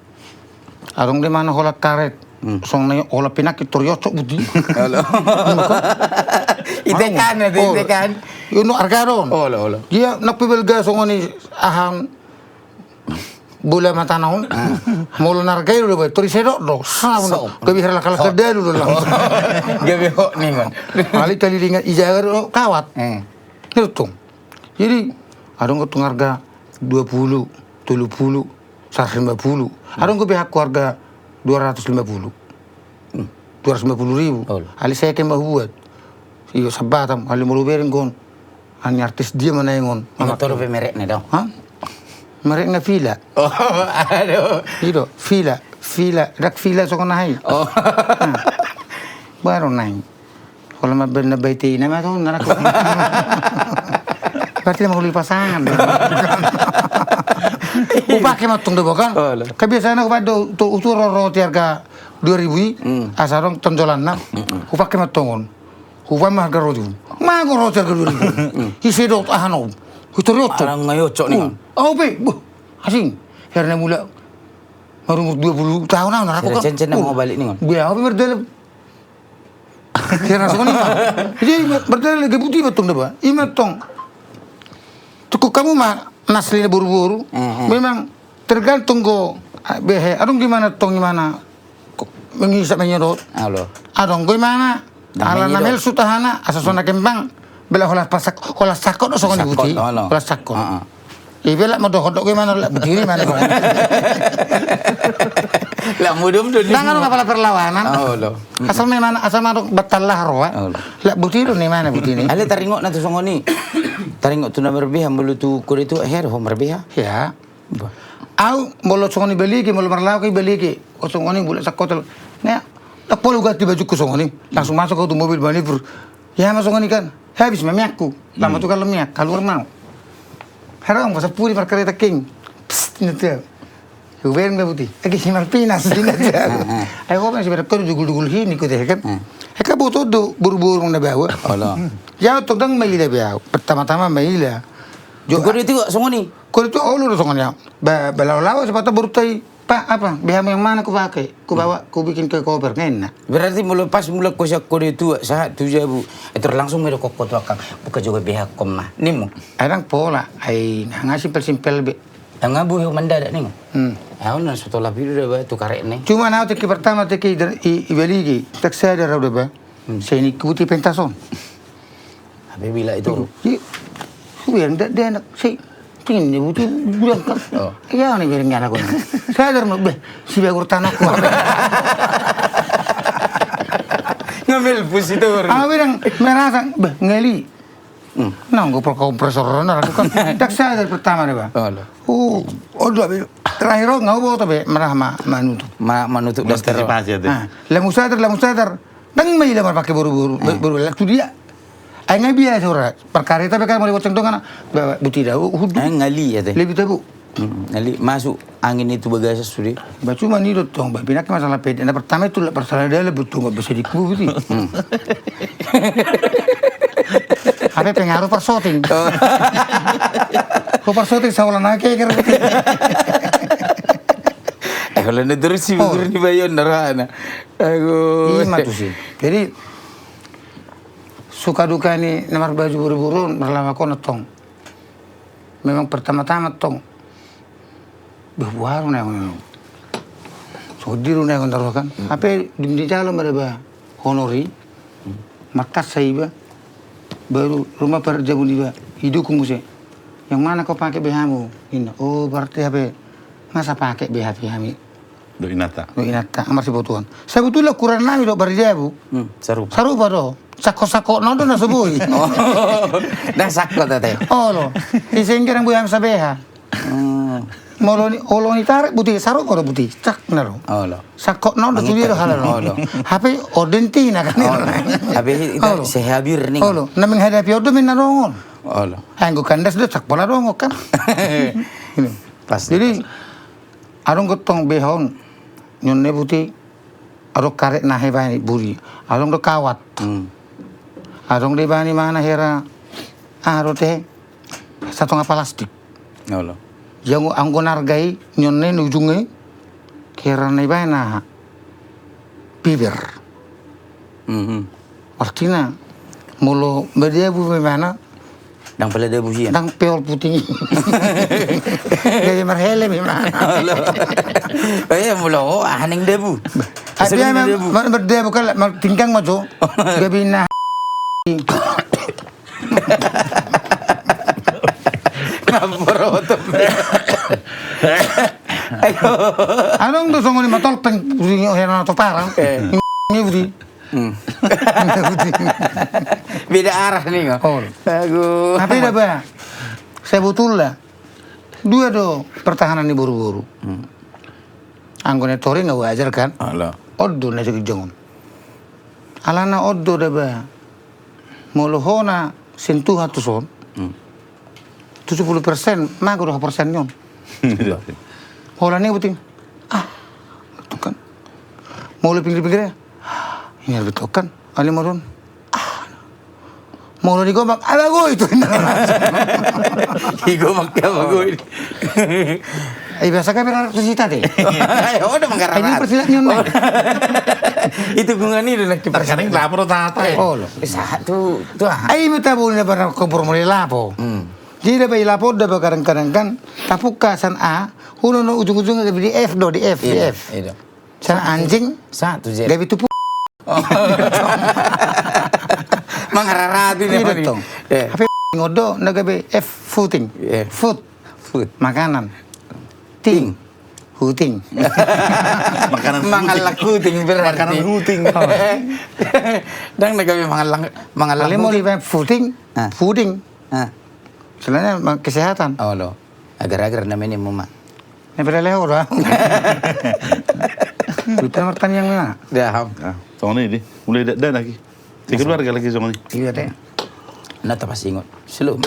Adong do imana holan karet. Songon na holan pinangki tor i oncok buti. Itekan, itekan. Iono arga do on. Dia nang pe balga songon i aha on. Bola mata na on. Molo na arga i do ba tor i sedok do. Gabe harlak-halak dalu do lang. Gabe hok ningon. Alai kalilingan i jaga do kawat. Nirtung. Jadi adong tong arga dua puluh, tolu puluh, seratus lima puluh. Adong gabe hakku arga dua ratus lima puluh. Dua ratus lima puluh ribu. Alai seken ma hubuat. Iyo Sabbatam alai molo bereng on. Ani artis dia ma naeng on. Ima toro pe merekna dong. Merekna Villa. Ido Villa, Villa, dak Villa songon na hai. Baru naeng. Holan ma benda baite ina ma tong na rako. Berarti na manguli pasangan. Hupake ma tong do bo kan. Kebiasaan aku pado tu utur roti harga dua ribu i. Asa adong tonjolanna. Hupake ma tong on. Hupaima harga roti. Mago roti harga dua ribu. Ise dot aha no. Hutori oto. Arang ngai oto ni. Au pe. Asing. Herna mula marumur dua puluh tahun au na rako. Cen-cen na mau balik ni. Be au pe merdele. Kira songon i ma. Jadi merdele gabe buti ma tong da ba. Ima tong. Cukup hamu ma na asli na boru-boru. Memang tergantung go behe. Adong gimana tong gimana. Mengisap menyedot. Adong go imana. Ala na mel sutahana asa sona kembang. Bela hola pasak hola sakot do songon i buti. Hola sakot. Ibe lak mo dohot do go imana lak buti ni mana. Lak mudum do ni. Nang anu kapala perlawanan. Asal memang asal madok batal lah roa. Lak buti do ni mana buti ni. Ale taringot na tu songon i. Taringot tu na marbeha mulu tu kode tu aher ho marbeha. Ya. Au molo songon i baligi molo marlaok i baligi. O songon i bulak sakotel. Nea. Tak polo ganti bajukku songon i. Langsung masuk au tu mobil banipur. Ya ma songon i kan. Habis ma miakku. Lama tu kalau miak kaluar mau. Harong masa puri markareta king. Psst nete. Hubereng ma buti. Ege si marpinas nete. Ai ho ma si bereng kau dugul-dugul hini ku te kan. Eka boto do boru-boru na bawa. Ya tong dang maila be au. Pertama-tama maila. Jo kode tu songon i. Kode tu olo do songon i au. Ba balao-lao sepatu boru tai. Pak apa? Behamu yang mana ku pake? Ku bawa ku bikin ke koper ngenna. Berarti molo pas mulak ko sian kode tua sahat tu jabu. Etor langsung medo kokko tu akang. Buka joga beha ko ma. Nimu. Ai dang pola. Ai nanga simpel-simpel be. Nanga buhe mandadak nimu. Au na so tolap i do da ba tu karet ni. Cuma na au teki pertama teki i baligi. Tak sadar au da ba. Sai ni kuti pentas on. Abe bila itu. Iya. Hubilang dak dia anak si tingin dia butuh bilang kan. Iya ni bilang anak gue. Sadar no beh si bagur tanah ku. Ngambil pusi tu. Abe bilang merasa beh ngali. Nang gue perkompresor na aku kan. Dak sadar pertama deh bang. Oh, oh dua terakhir oh nggak boto be merah ma manutup. Ma manutup daster. Lamu sadar lamu sadar. Dang maila marpake boru-boru, boru lelak tu dia. Ai nga biasa ora, parkareta pe kan mari boceng dongan, buti da hudu. Ai ngali ya te. Lebih tabu. Ngali masuk angin itu bagasan sude. Ba cuma ni do tong, ba pinake masalah pede. Na pertama itu lak masalah dalam betul nggak bisa dikubur buti. Apa pengaruh parsoting? Ko parsoting saola nake kira buti. Kalau na terus si buru ni bayon narana. Aduh. Ima tusi. Jadi suka duka ni na marbaju boru-boru on marlawakkon antong. Memang pertama-tama antong. Bah, boha do na on. Sodiro na on taruhkan. Hape di jalo ma deba honor i. Markasa iba. Baru rumah parjabu iba. Idukung muse. Yang mana kau pakai B H-mu? Inna. Oh, berarti hape. Masa pakai B H P hami? Dohot inanta. Dohot inanta, amar si botuan. Sebetulna ukuran nami dohot parjabu. Sarupa. Sarupa do. Sangkot-sangkot na on do na so boi. Ndang sangkot ate. Olo. Ise ingkir yang boi hami sabeha. Molo ni, olo ni tarik buti, sarupa do buti. Cak na do. Olo. Sangkot na on do sude do halal. Olo. Hape odentina kan. Olo. Hape ita sehabir ni. Olo. Na menghadapi on do minna dongon. Olo. Anggo kandas do cak pola dongon kan. Jadi Adong gentong B H on. Nion ne buti. Adong karet na hebai buri. Adong do kawat. Adong do ibani mana hera. Ah, do te. Satonga palastik. Olo. Yang anggo narga i nion ne ujung i. Hera na ibai na. Piber. Artina molo mardabu memana. Ndang pala dabu hian. Ndang peol puting. Jadi marhelem memana. Olo. Oh iya molo aha ning dabu. Abia mardabu kala martinggang ma jo. Gabe na. Ngambor oto. Adong do songon i matolpeng. Uri hena toparan. Ini uri. Beda arah ni. Tapi da ba. Sebetulna dua do pertahanan ni boru-boru. Anggo na toring nga wajar kan. On do na segijongon. Alana on do da ba. Molo hona sentuhan tu son. Tujuh puluh persen mago do persen nion. Holan ni buting. Ah, betul kan. Molo pinggir-pinggir ya. Ini betul kan. Ali modon. Ah. Molo di gomak, ala go itu. Di gomak ya go. Ai biasa kan berarti sita deh. Oh, udah menggarap. Ini persilat nion. Itu gungan itu nak. Persilat lapor tata. Oh, lo. Bisa tu tu ah. Ai mata boleh barang kompor mulai lapo. Jadi da ba i lapo da ba kadang-kadang kan tapuka san A, huno no ujung-ujung gabe di F do, di F, di F. San anjing. Sa tu je. Gabe tupu. Mangararapi ni. Iya tong. Hape ngodo na gabe F footing. Food. Food. Makanan. Ting. Huting. Makanan mangalak huting berarti. Makanan huting. Ndang na gabe mangalak mangalak. Kalau mau di footing, fooding. Selainnya kesehatan. Oh lo. Agar-agar namanya muma. Ini berlele ho do. Kita martaniang na. Daham. Songon i di. Mulai dakdanak i. Di keluarga lagi songon i. Iya deh. Na tapas ingot. Selu.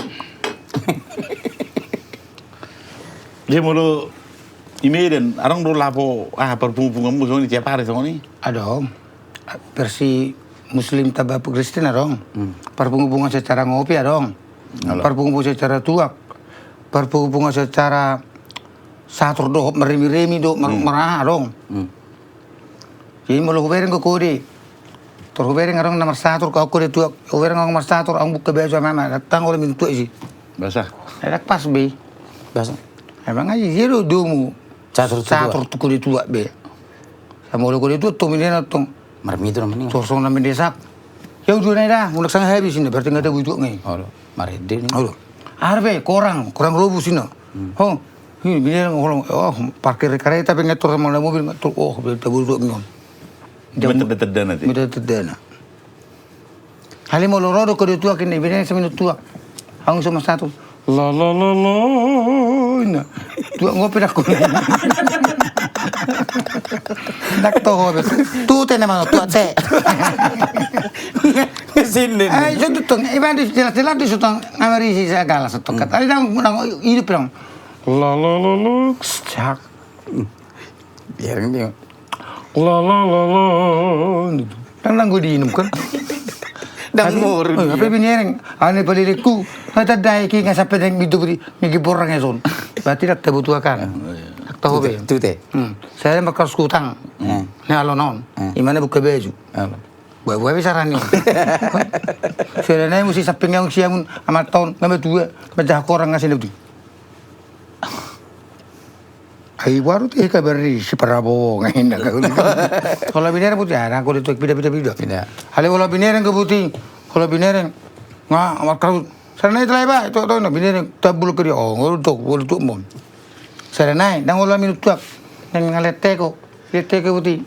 Dia molo i Medan, adong do lapo ah parpungu-punguanmu songon i tiap ari songon i. Adong. Versi Muslim tamba Kristen adong. Parpungu-punguan secara ngopi adong. Parpungu-punguan secara tuak. Parpungu-punguan secara satur dohot marremi-remi do mar, maraha adong. Jadi molo hubereng do kode. Tor hubereng adong na marsatur, kau kode tuak. Hubereng adong marsatur, adong buka baju ama-ama. Datang olo minum tuak isi. Basa. Enak pas be. Basa. Emang aja dia do domu. Catur tu kode tuak be. Sama olo kode tuak tong minena tong. Marmitu na mending. Sosong na mendesak. Ya udah na ida, mulak sanga habis ini berarti nggak ada bujuk nih. Olo, marende ni. Olo. Arbe korang, korang robu sina. Ho. Ini bini orang oh parkir kereta pengen tur sama mobil tur oh beta bujuk minum. Minta tedana. Minta tedana. Hali molo ro do kode tuak ini bini seminut tuak. Aung sama satu. La la la la. Ina. Tuak ngopi dah kode. Ndak toho bet. Tu te nama tuak te. Sini. Ai so tutong. Iban di jelas-jelas di sutong. Amari si sagala sutong kat. Ada dong nang hidup dong. La la la la. Cak. Biar ini. La la la la. Nang nang gue diinum kan. Nang moru. Tapi bini ereng. Ane paliliku. Kata dai ki nggak sampai deng itu beri. Ngi borang ya son. Berarti dak tabutuakan. Toho be. Tute. Sada markaus kutang. Ni alona on. Ima na buka baju. Buat-buat be sara ni on. Sada nai muse samping ahu siamun, amanta on nga matua, manjaha korang nga sina buti. Ai baru tu kabar ni si Prabowo nga inna. Holan binereng buti, ada ko di tok pida pida pida. Alai holan binereng ke buti. Holan binereng. Nga markaus. Sada nai tela iba, tok tok na binereng tabul ke dia. Oh, ngolu tok, ngolu tok mon. Sada nai, ndang holan minum tuak. Ndang nga leteko. Leteko buti.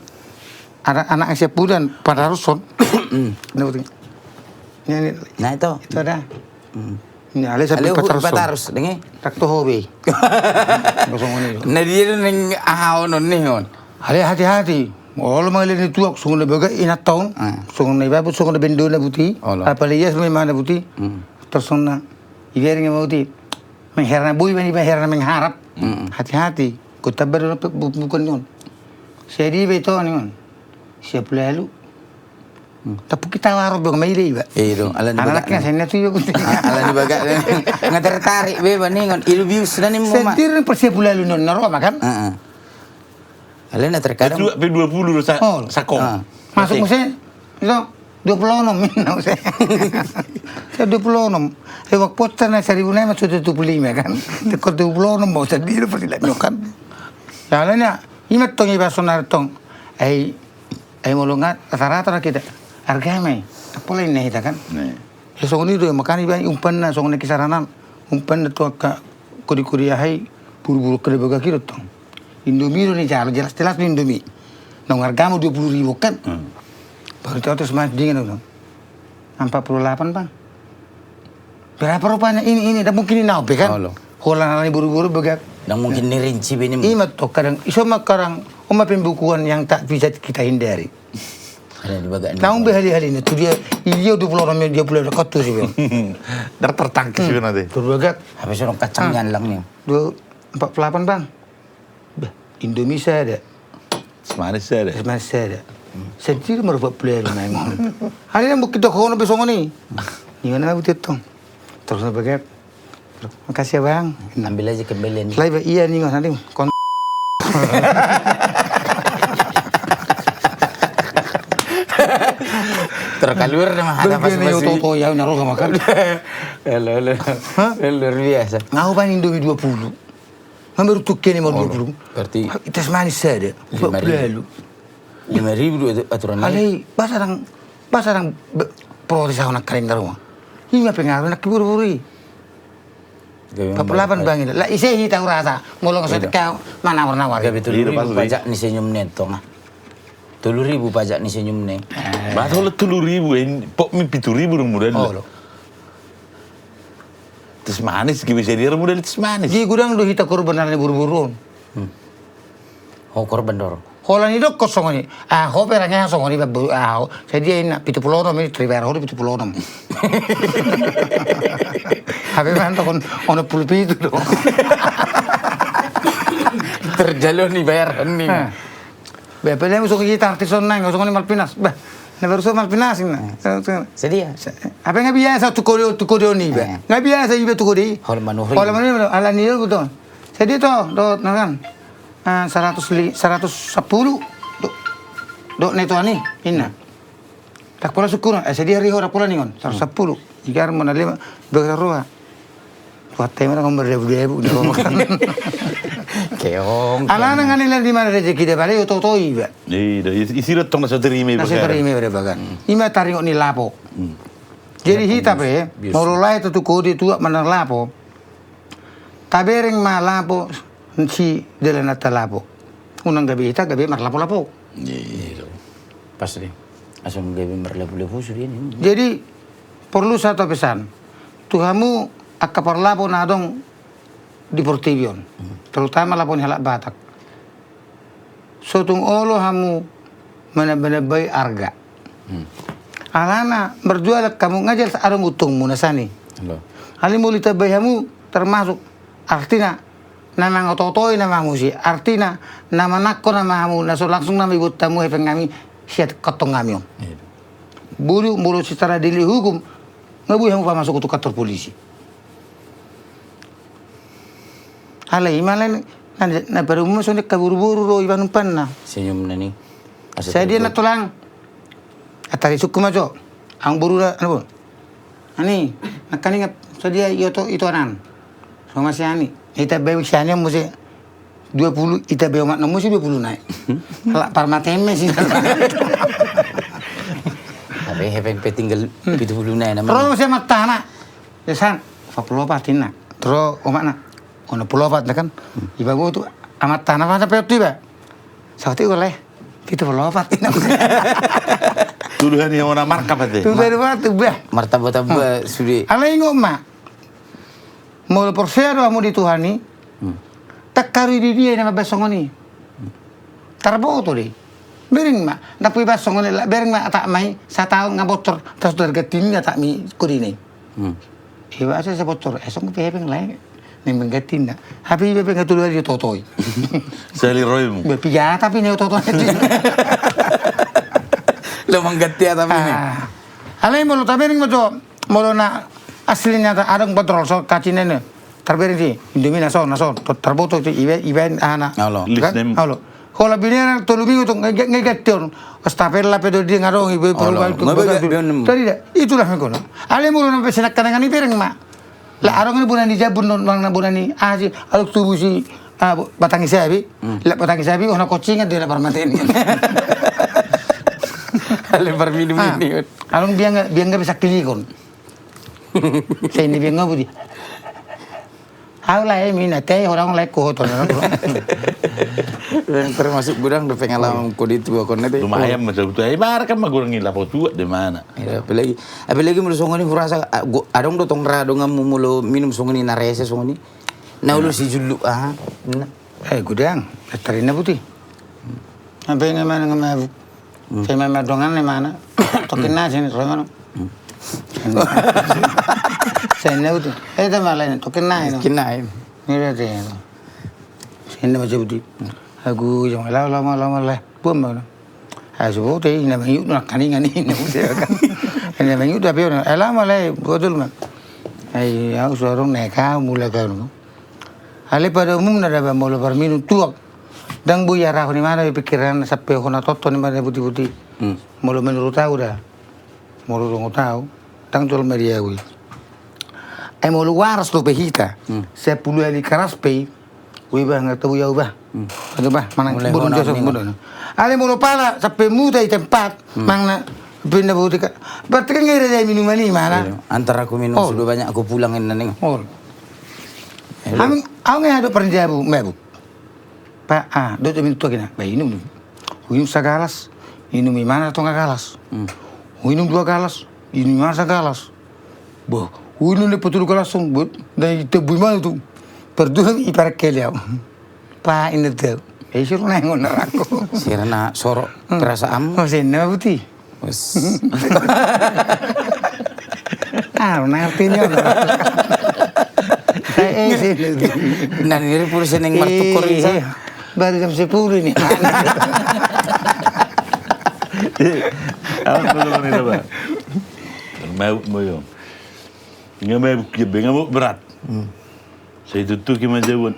Ada anak siap bulan, pataruson. Na buti. Ni ni. Na ito. Ito ada. Ni alai samping patarus. Patarus, dengi. Tak toho be. Kosong ni. Na dia do ning aha onon ni on. Alai hati-hati. Olo mangalehon ni tuak, songon na bagak inanta on. Songon na iba buti, songon na bendona buti. Apalagi ia songon na imana buti. Terus songon na. Iba ring ima buti. Mengherana boi bani iba herana mengharap. Hati-hati. Kota baru bukan ni on. Sedi iba ito ni on. Siap lalu. Tapi kita waro biang mai iba. Iya dong, ala ni bagak. Anak na sena tu iba. Ala ni bagak. Nga tertarik be baningon. Ilu bius na ni muma. Sentir persiap lalu non naro makan. Ala na terkadang. Dua puluh dua puluh sa-, sakong. Masuk muse. Itu dua puluh enam. Saya dua puluh enam. Saya waktu posta na seribu na masuk dua puluh lima kan. Tekor dua puluh enam mau sendiri pasti lah kan. Ya alana. Ima tong iba sonar tong. Ai Ai molo nga rata-rata ra kita arga ma i. Pola inna hita kan. Ia songon i do makana iba umpanna songon na kisaranan. Umpanna tu angka kodi-kodi aha i buru-buru angka na bagak i do tong. Indomie do nijalo jelas-jelas do Indomie. Naung arga ma dua puluh ribu kan. Baru tahu terus mas dingin do. Empat puluh delapan bang. Berapa rupanya ini ini? Ndak mungkin ni nau be kan. Holan alani buru-buru bagak. Ndak mungkin ni rinci be ni. Ima to kadang iso ma kadang on ma pembukuan yang tak bisa kita hindari. Naung be hali-hali ni tu dia. Iya dua puluh enam dia pula dekat tu sih. Ndak tertangkis juga nanti. Tur bagak. Habis orang kacangnya lang ni. Dua empat puluh delapan bang. Bah, Indomie sada. Teh manis sada. Teh manis sada. Sentiri ma rupa pelayan main. Hari ini bukit dohono be songon i. Ni mana bukit tong. Terus na bagak. Makasih ya bang. Ambil aja kembalian. Lai ba iya ni mas nanti kon. Terkaluar nama ada pas masih. Toto ya naruh makan. Halo halo. Luar biasa. Ngau bang Indomie dua puluh. Nga baru tukke ni mau dua puluh. Berarti teh manis sada. Lima ribu. Lima ribu dua aturan. Alai basa dang basa dang protes au nang kaleng daruma. Ima pengaruh nak buru-buru i. Empat puluh delapan bang ini. Lah ise hita urasa. Molo ngasih kau mana warna-warni. Gabe tolu ribu pajak ni senyum nentong ah. Tolu ribu pajak ni senyum ne. Bah tolu ribu en pok mi pitu ribu dong modal. Teh manis, ge bisa dia modal teh manis. Di gudang do hita korban na ni buru-buru on. Ho korban dor. Holan i dokkon songon i. Ah, ho pe ra ngeha songon i babbu ah. Sadia inna pitu pulu onom i, teri bayar ho do pitu pulu onom. Hape mantok on onom pulu pitu do. Terjalo ni bayar ni. Bah, pede musuk hita artis on nang, songon i Malvinas. Bah, na baru so Malvinas inna. Sadia. Hape nga biasa tu kode tu kode on iba. Nga biasa iba tu kode i. Holan manuhri. Holan manuhri alani do betul. Sadia to do na kan. Saratus li saratus sampulu. Do na ito ani inna. Tak pola sukuna eh sadia riho tak pola ningon saratus sampulu. Igar mana lima dua roa. Tuat tema nang berdebu-debu. Keong. Alana ngani lan di mana rezeki dia balik oto-oto iba. Isi do tong na so terima iba. Ima taringot ni lapo. Jadi hita pe molo lae tu kode tuak mana lapo. Tabereng ma lapo si dalananta lapo. Unang gabe hita gabe marlapo-lapo. Pas deh. Asal gabe marlapo-lapo sudah ini. Jadi perlu satu pesan tu hamu angka parlapo na adong di portibi on, terutama lapo ni halak Batak. Sotung olo hamu manamba-nambai arga. Alana marjualan hamu nga jelas adong untungmuna sani. Alai molo itambai hamu termasuk artina na mangoto-otoi nama hamu si artina na manangko nama hamu na so langsung nama ibuat hamu hepeng nami siat kontong nami on. Bulu molo secara dili hukum nga boi hamu pamasuk tu kantor polisi. Alai ima lain Na, na pada umumna songon i, angka boruboru do iba manang umpanna. Senyum na ni. Sadia na tulang. Antari sungkun ma jo. Anggo boruna, anu bo. Ani, nangkaning sadia ito, ito anan. Songon ma si Ani. Ita baen si Ani muse dua pulu, ita baen omakna muse dua pulu nai. Halak parmatean ma si. Hape, hape pe tinggal pitu pulu nai nama. Ro muse amantana. Ia san, opat pulu opat ninna. Ro omakna. Onom pulu opat na kan. Iba botu amantana, amanta pe tu iba. Saotik ulae, pitu pulu opat ninna. Tuduhan ia ona marka pate. Tuduhan ia ona, bah. Martamba-tamba sude. Alai ingot ma. Molo porsea do hamu di Tuhan i, ndang haru i di dia i na mambaen songon i. Tarboto do i. Bereng ma, ndang pe ibaen songon i, bereng ma atakma i, sataon nga bocor, tarsongon targanti ni atakmi kodina i. Iba asa sabotor, eh, songon pe hepeng lae. Naeng manggantina. Hape iba pe nga tolu ari diototoi. Sali roimu. Be piga tapi ni ototo. Lo mangganti atap ini. Alai molo tabereng ma jo, molo na asli na adong patrol so kacina ini. Tarbereng si Indomie na so, na so, tarboto tu iba, iba ana. Olo. Hola bini na tolu minggu tu nge ganti on. Wastafel lape do dia ngadong iba. Tadi dah, itulah mengkono. Alai molo na pe sinakkanangan i bereng ma. La adong ni bona ni jabun non, manang na bona ni asi, adong tubu si batang i sabi. La batang i sabi, ona kocingan dia na parmaten. Alai parminum ini. Adong biang, biang gabe sakkilikon. Sai ni biang gabe di. Au lae mina te orang lae kohot. Termasuk godang do pengalaman ko di tua kona te. Lumayan macam tu ai bar kan magurang i lapo tua di mana. Apalagi, apalagi molo songon i hurasa adong do tong ra donganmu molo minum songon i na rese songon i. Na olo si juluk aha. Eh godang, tarina buti. Apa yang mana ngemabuk. Sai ma dongan ni mana. Tokin na sini roy mana. Sai na uti. Eh ta malai tokin na ini. Tokin na ini. Ni da te. Sai na macam uti. Aku jam lama lama lama lah. Buam mana. Asu bo te ina mangiut na kaningan ina. Ina mangiut tapi ona. Eh lama lah. Betul ma. Ai au sorong neka mula kau. Alai pada umumna daba molo parminum tuak. Ndang boi arahon imana be pikiran sampe hona tonton imana buti-buti. Molo menurut au da. Molo songon au. Ndang jolma dia au i. Ai molo waras dope hita. Sampulu ali karas pe i. Ui bah nga tau au bah. Aduh bah manang bodon jasa bodon. Alai molo pala sampe muda i tempat. Manang na pinda buti ka. Berarti kan ngira dia minuman i mana. Antara aku minum sudah banyak aku pulang ini ning. Au nge adong parjabu mabuk. Pa ah dot minum tuak ina ba inum. Inum sagalas. Inum imana tonga galas. Inum dua galas. Inum imana sagalas. Bah, inum ni patulu galas on. Bah, na itebu imana tu. Pardua i parakeli au. Pa inum tu. Eh siro na ingon narako. Siro na soro perasaan. Oh sini buti. Wes. Ah, ngerti ni. Nani ri pur seneng martukor isa. Baru jam sepuluh ini. Apa kau ni apa? Mau mau yo. Nggak mau dia nggak mau berat. Sai tutu ki ma jabu on.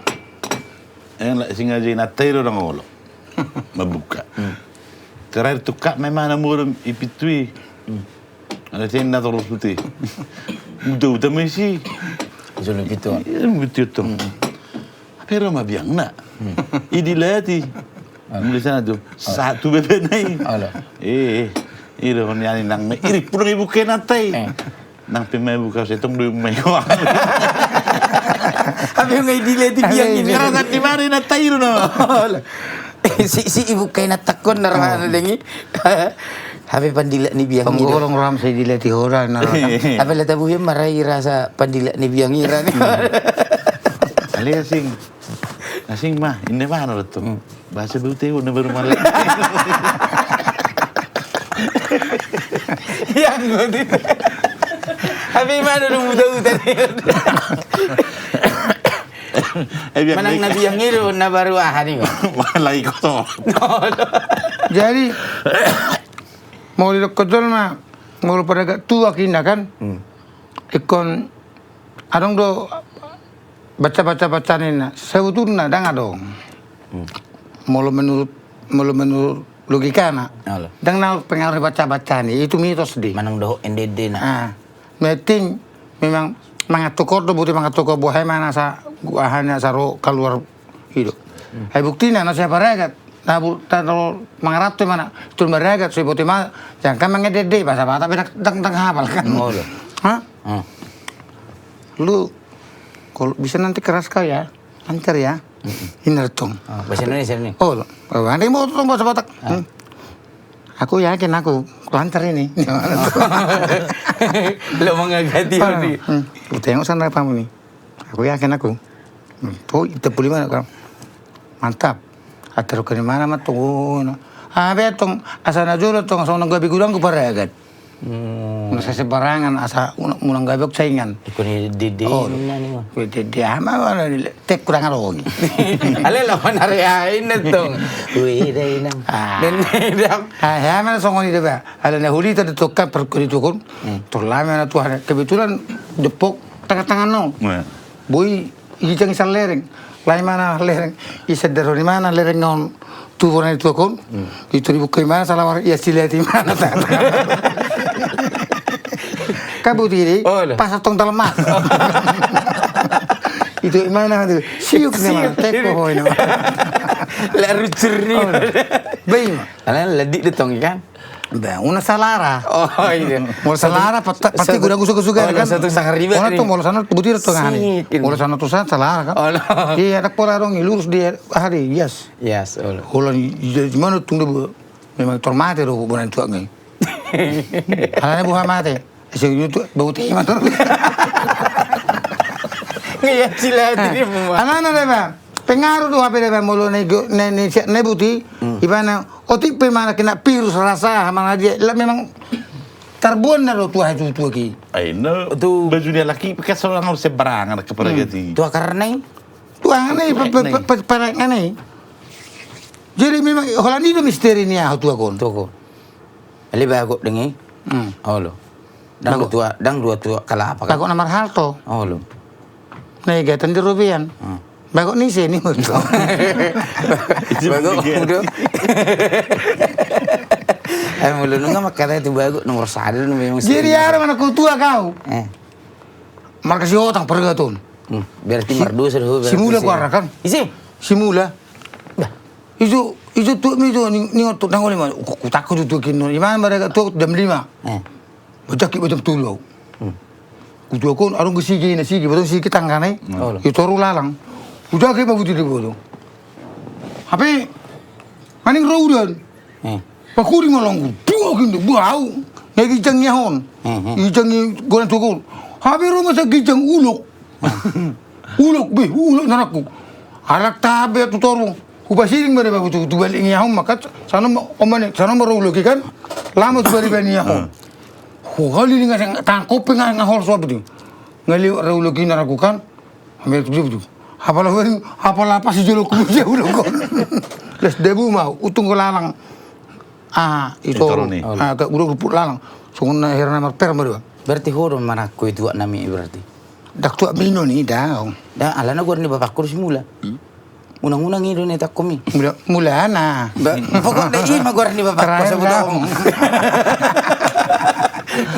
Eng la singaja inanta i do dang olo. Mabuka. Terakhir tukak memang na modom i pitu i. Ada seng na torus putih. Uta uta mesi. Jolo pitu. Iya pitu tong. Apa ro ma biang na. I dilati. Mulai sana tu satu bebe nai. Eh, iro ni ani nang me iri pun ibu kena tai. Nang pe mabuka setong dua mai. Apa yang ngai dile di biang ini? Karena di mana na tairu no. Si si ibu kena takon na rohana dengi. Apa pandilak ni biang ini? Orang ram saya dile di hora na rohana. Apa leta buhim marai rasa pandilak ni biang ini. Alias sing. Asing mah, ini mana betul? Bahasa betul na baru malam. Yang gua di. Tapi mana lu muda-muda ni. Manang na biang i do na baru aha ni. Lagi kotor. Jadi mau didok kejol ma mau pada gak tua kina kan. Ikon adong do Baca-baca, baca ninna, sebetulna ndang adong. Hmm. Molo menurut, molo menurut logikana. Olo. Ndang na pengaruh baca-baca ni, itu mitos di. Manang dohot ende-endena. Ah. Penting memang mangan tokor do, boti mangan tokor, boha i ma na sa, aha na sa ro kaluar i do. Hmm. Ai buktina na sai paragat. Na bu-, ta-, taro mangaranto i ma na, tu maragat, so i boti ma, jangka mangan ende-ende, bahasa Batak pe ndang, ndang, ndang hapal kan. Olo. Hah? Hmm. Lu, kalau bisa nanti keras kau ya, lancar ya. Mm-mm. Inna tong. Oh, bahasa Indonesia ni. Oh, lo. Oh, andai mau tong bahasa Batak. Ah. Hmm. Aku yakin aku lancar ini. Lo mangagati. Ah, ini. Hmm. Ku tengok sana pamu ni. Aku yakin aku. Hmm. Tuh, itu pulima kan. Mantap. Atur ke di mana ma tong, oh, no. Ah, be tong, asa na jolo tong, asa unang gabe godang ku paragat. Hmm. Unang sai sembarangan, asa unang, unang gabe saingan. Ikon i di, di, oh, na ni, oh. Kue di, di, ah, ma, ma, tek kurang arogi. Ale lawan area ini tong. Wih, dah inang. Ah. Dan, dan. Ah, ya, mana songon itu, Pak? Ada na huli tadi tukar perkuri tukun. Hmm. Tulang mana tuan. Kebetulan depok tengah-tengah no. Iya. Boi, ijang isan lereng. Lae mana lereng. Isan daro ni mana lereng on. Tu bona itu kon. Hmm. Itu dibuka mana salawar ia silet i mana. Kabu tiri. Oh, lo. Pas tong dalam mas. Itu mana tu. Siuk ni mana. Siuk. Teko ho ini. Laru jernih. Oh, lo. Baik. Karena ledik di tong kan. Bah, unang salara. Oh, iya. Molo salara, pasti gudang gusu-gusu kan. Molo sana tu sanggar riba. Molo tu, molo sana tu butir tu ngani. Molo sana tu sana salara kan. Iya, ada pola dong, lurus dia, ah, dia, yes. Yes, olo. Holan di mana tung dia memang tor mate do bona tuak ngai. Alana buha mate. Ese itu bau te mate. Iya, sila diri mu. Alana deba. Pengaruh do hape deba molo ne, ne, ne, ne buti. Hmm. Ibana otik pe mana kena virus rasa mana dia. Lah memang tarbuan na do tuak itu tuak i. Ai no. Tu baju dia laki bekas orang harus sembarangan ke paragati. Tuak karena i. Tuak karena i, pe, pe, pe, pe, karena i. Jadi memang holan i do misteri ni ahu tuak on. Tuak on. Ale bagok deng i. Hmm. Olo. Ndang dua tuak, ndang dua tuak kalapa kan. Bagok na marhalto. Olo. Na iga tanda robean. Hmm. Bagok ni seni moto. Bagok mudo. Ai molo nunga mangkatai tu bagok nomor sada memang. Jadi ara mana ko tuak au. Eh. Marga si Otang pargaton. Hmm. Berarti mardosa do berarti. Simula ko ara kan? Ise? Simula. Bah. Ijo, ijo tuak mi ijo ni, ni oto nang oli ma. Ku, ku tako tu tuak i non. Ima maraga tuak jam lima. Eh. Bajaki ba jam tolu. Hmm. Ku tuak on adong ge sige na sige, batong sige tangga na i. Hmm. I toru lalang. Ku jaki ba buti di bodo. Hape maning ro udan. Hmm. Pakuri ma longku. Tuak indo bau. Ngai ginjang niahon. Hmm, hmm. Ginjang i goran tuak on. Hape ro ma sa ginjang ulok. Ulok be, ulok na nangkuk. Alak tabe tu toru. Hupasiring ma deba tu, tu balik niahon ma kan. Sana ma, omane, sana ma ro ulok i kan. Lama tu balik niahon. Ho hali ni ngasang tangkop pe nga, ngahol sobu tu. Ngali ro ulok i na nangkuk kan. Ambil tu, tu. Apala wering, apala pas jolo ku dia ulok on. Les debu ma, utung ke lalang. Ah, itu. Itu ni. Ah, ke udah rumput lalang. Songon na hera na marper ma deba. Berarti ho do manangko i tuak nami berarti. Dak tuak mino ni da. Da alana goar ni bapakku do Simula. Hmm. Unang-unang i do na itangko mi. Mula, Mulana. Ba, pokok da i ma goar ni bapakku. Terakhir sebut da.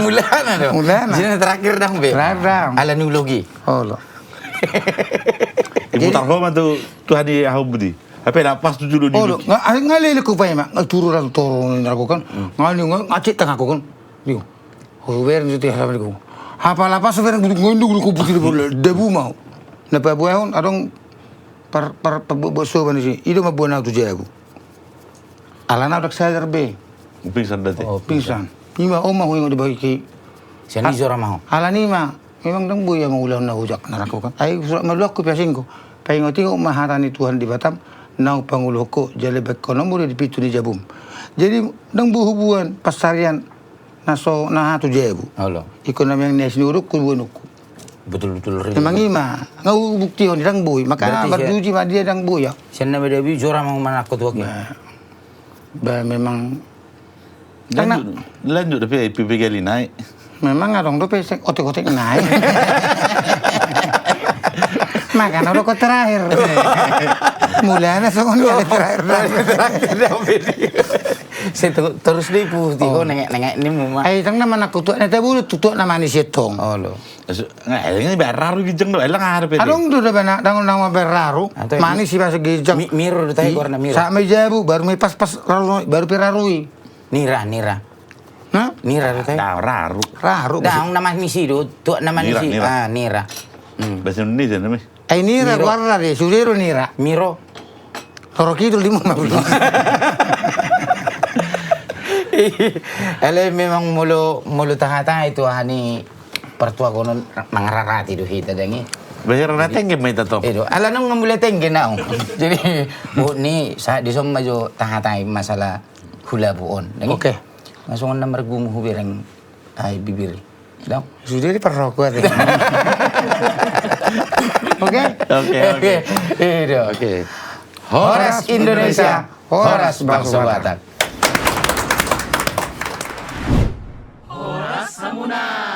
Mulana do. Mulana. Jadi terakhir dang be. Terakhir dang. Ala ni ulogi. Olo. Jadi iputar ho ma tu, tu hadi ahu budi. Hape na pas tu julu di. Olo, nga, nga lele ku paima, nga turu ra tu toru ni nangkuk kan. Hmm. Nga ni nga, nga cek tangahku kan. Dio. Ho bereng tu tiha sama di ku. Apala pas bereng butuh ngondu ku butuh di bola. Debu mau. Na pabuahon adong par, par, par, bo, bo, so bani si. I do ma buan au tu jabu. Alana dak sadar be. Pingsan berarti. Oh, pingsan. Ima oma ho ingot di bagi ki. Sian i jora ma ho. Alani ma. Memang ndang boi au mangulahon na hujak na nangkuk kan. Ai surat maluangku pe asingku. Paingot-ingot ma hata ni Tuhan di Batam, naung panguluhon ho jala baen ho nomor di pintu ni jabum. Jadi ndang boi hubuan pansarian na so na aha tu jabu. Olo. Ingkon na memang ni asi ni urukku buanonku. Betul-betul. Memang ima. Nga hubuktihon ndang boi. Maka berarti marjuji ma dia ndang boi au. Sian na madabu i jora ma ho manangko tuak i. Ba, ba memang Lanjut, lanjut dope P P G L i nai. Memang adong dope sek otek-otek nai. Makana do ho terakhir. Mulana songon i, terakhir. Sai tu-, torus do i putih, ho nengek-nengek ni muma. Ai tong na manang kutuak na tabu, tutuak na manis i tong. Olo. Asu-, nga, ini baen raru ginjang do, elang ada pede. Adong do da bana, dang nama baen raru. Atau manis i, masuk ginjang. Mi-, miro do tai, warna miro. Saat mai jabu, baru mai pas-pas raru, baru pe raru i. Nira, nira. Hah? Nira do tai. Raru. Raru. Dang nama misi do, tuak nama misi. Nira, nira. Ah, nira. Hmm. Bahasa Indonesia namanya. Ai nira, miro. Warna de, sude do nira. Miro. Roro Kidul di muma. Alai memang molo, molo tahatai tu aha ni partuakonon mangararati do hita dang i. Bahasa Indonesia tengge ma hita tong. Edo, ala nunga mulai tengge nau. Jadi, bo ni, sa, dison ma jo tahatai masalah hulabu on. Dang i. Oke. Langsung na margumu hubereng ai bibir. Dong. Sude di parrokok ate. Oke? Oke, oke. Oke, iya dong. Oke. Horas Indonesia, horas bangso Batak. Horas hamuna.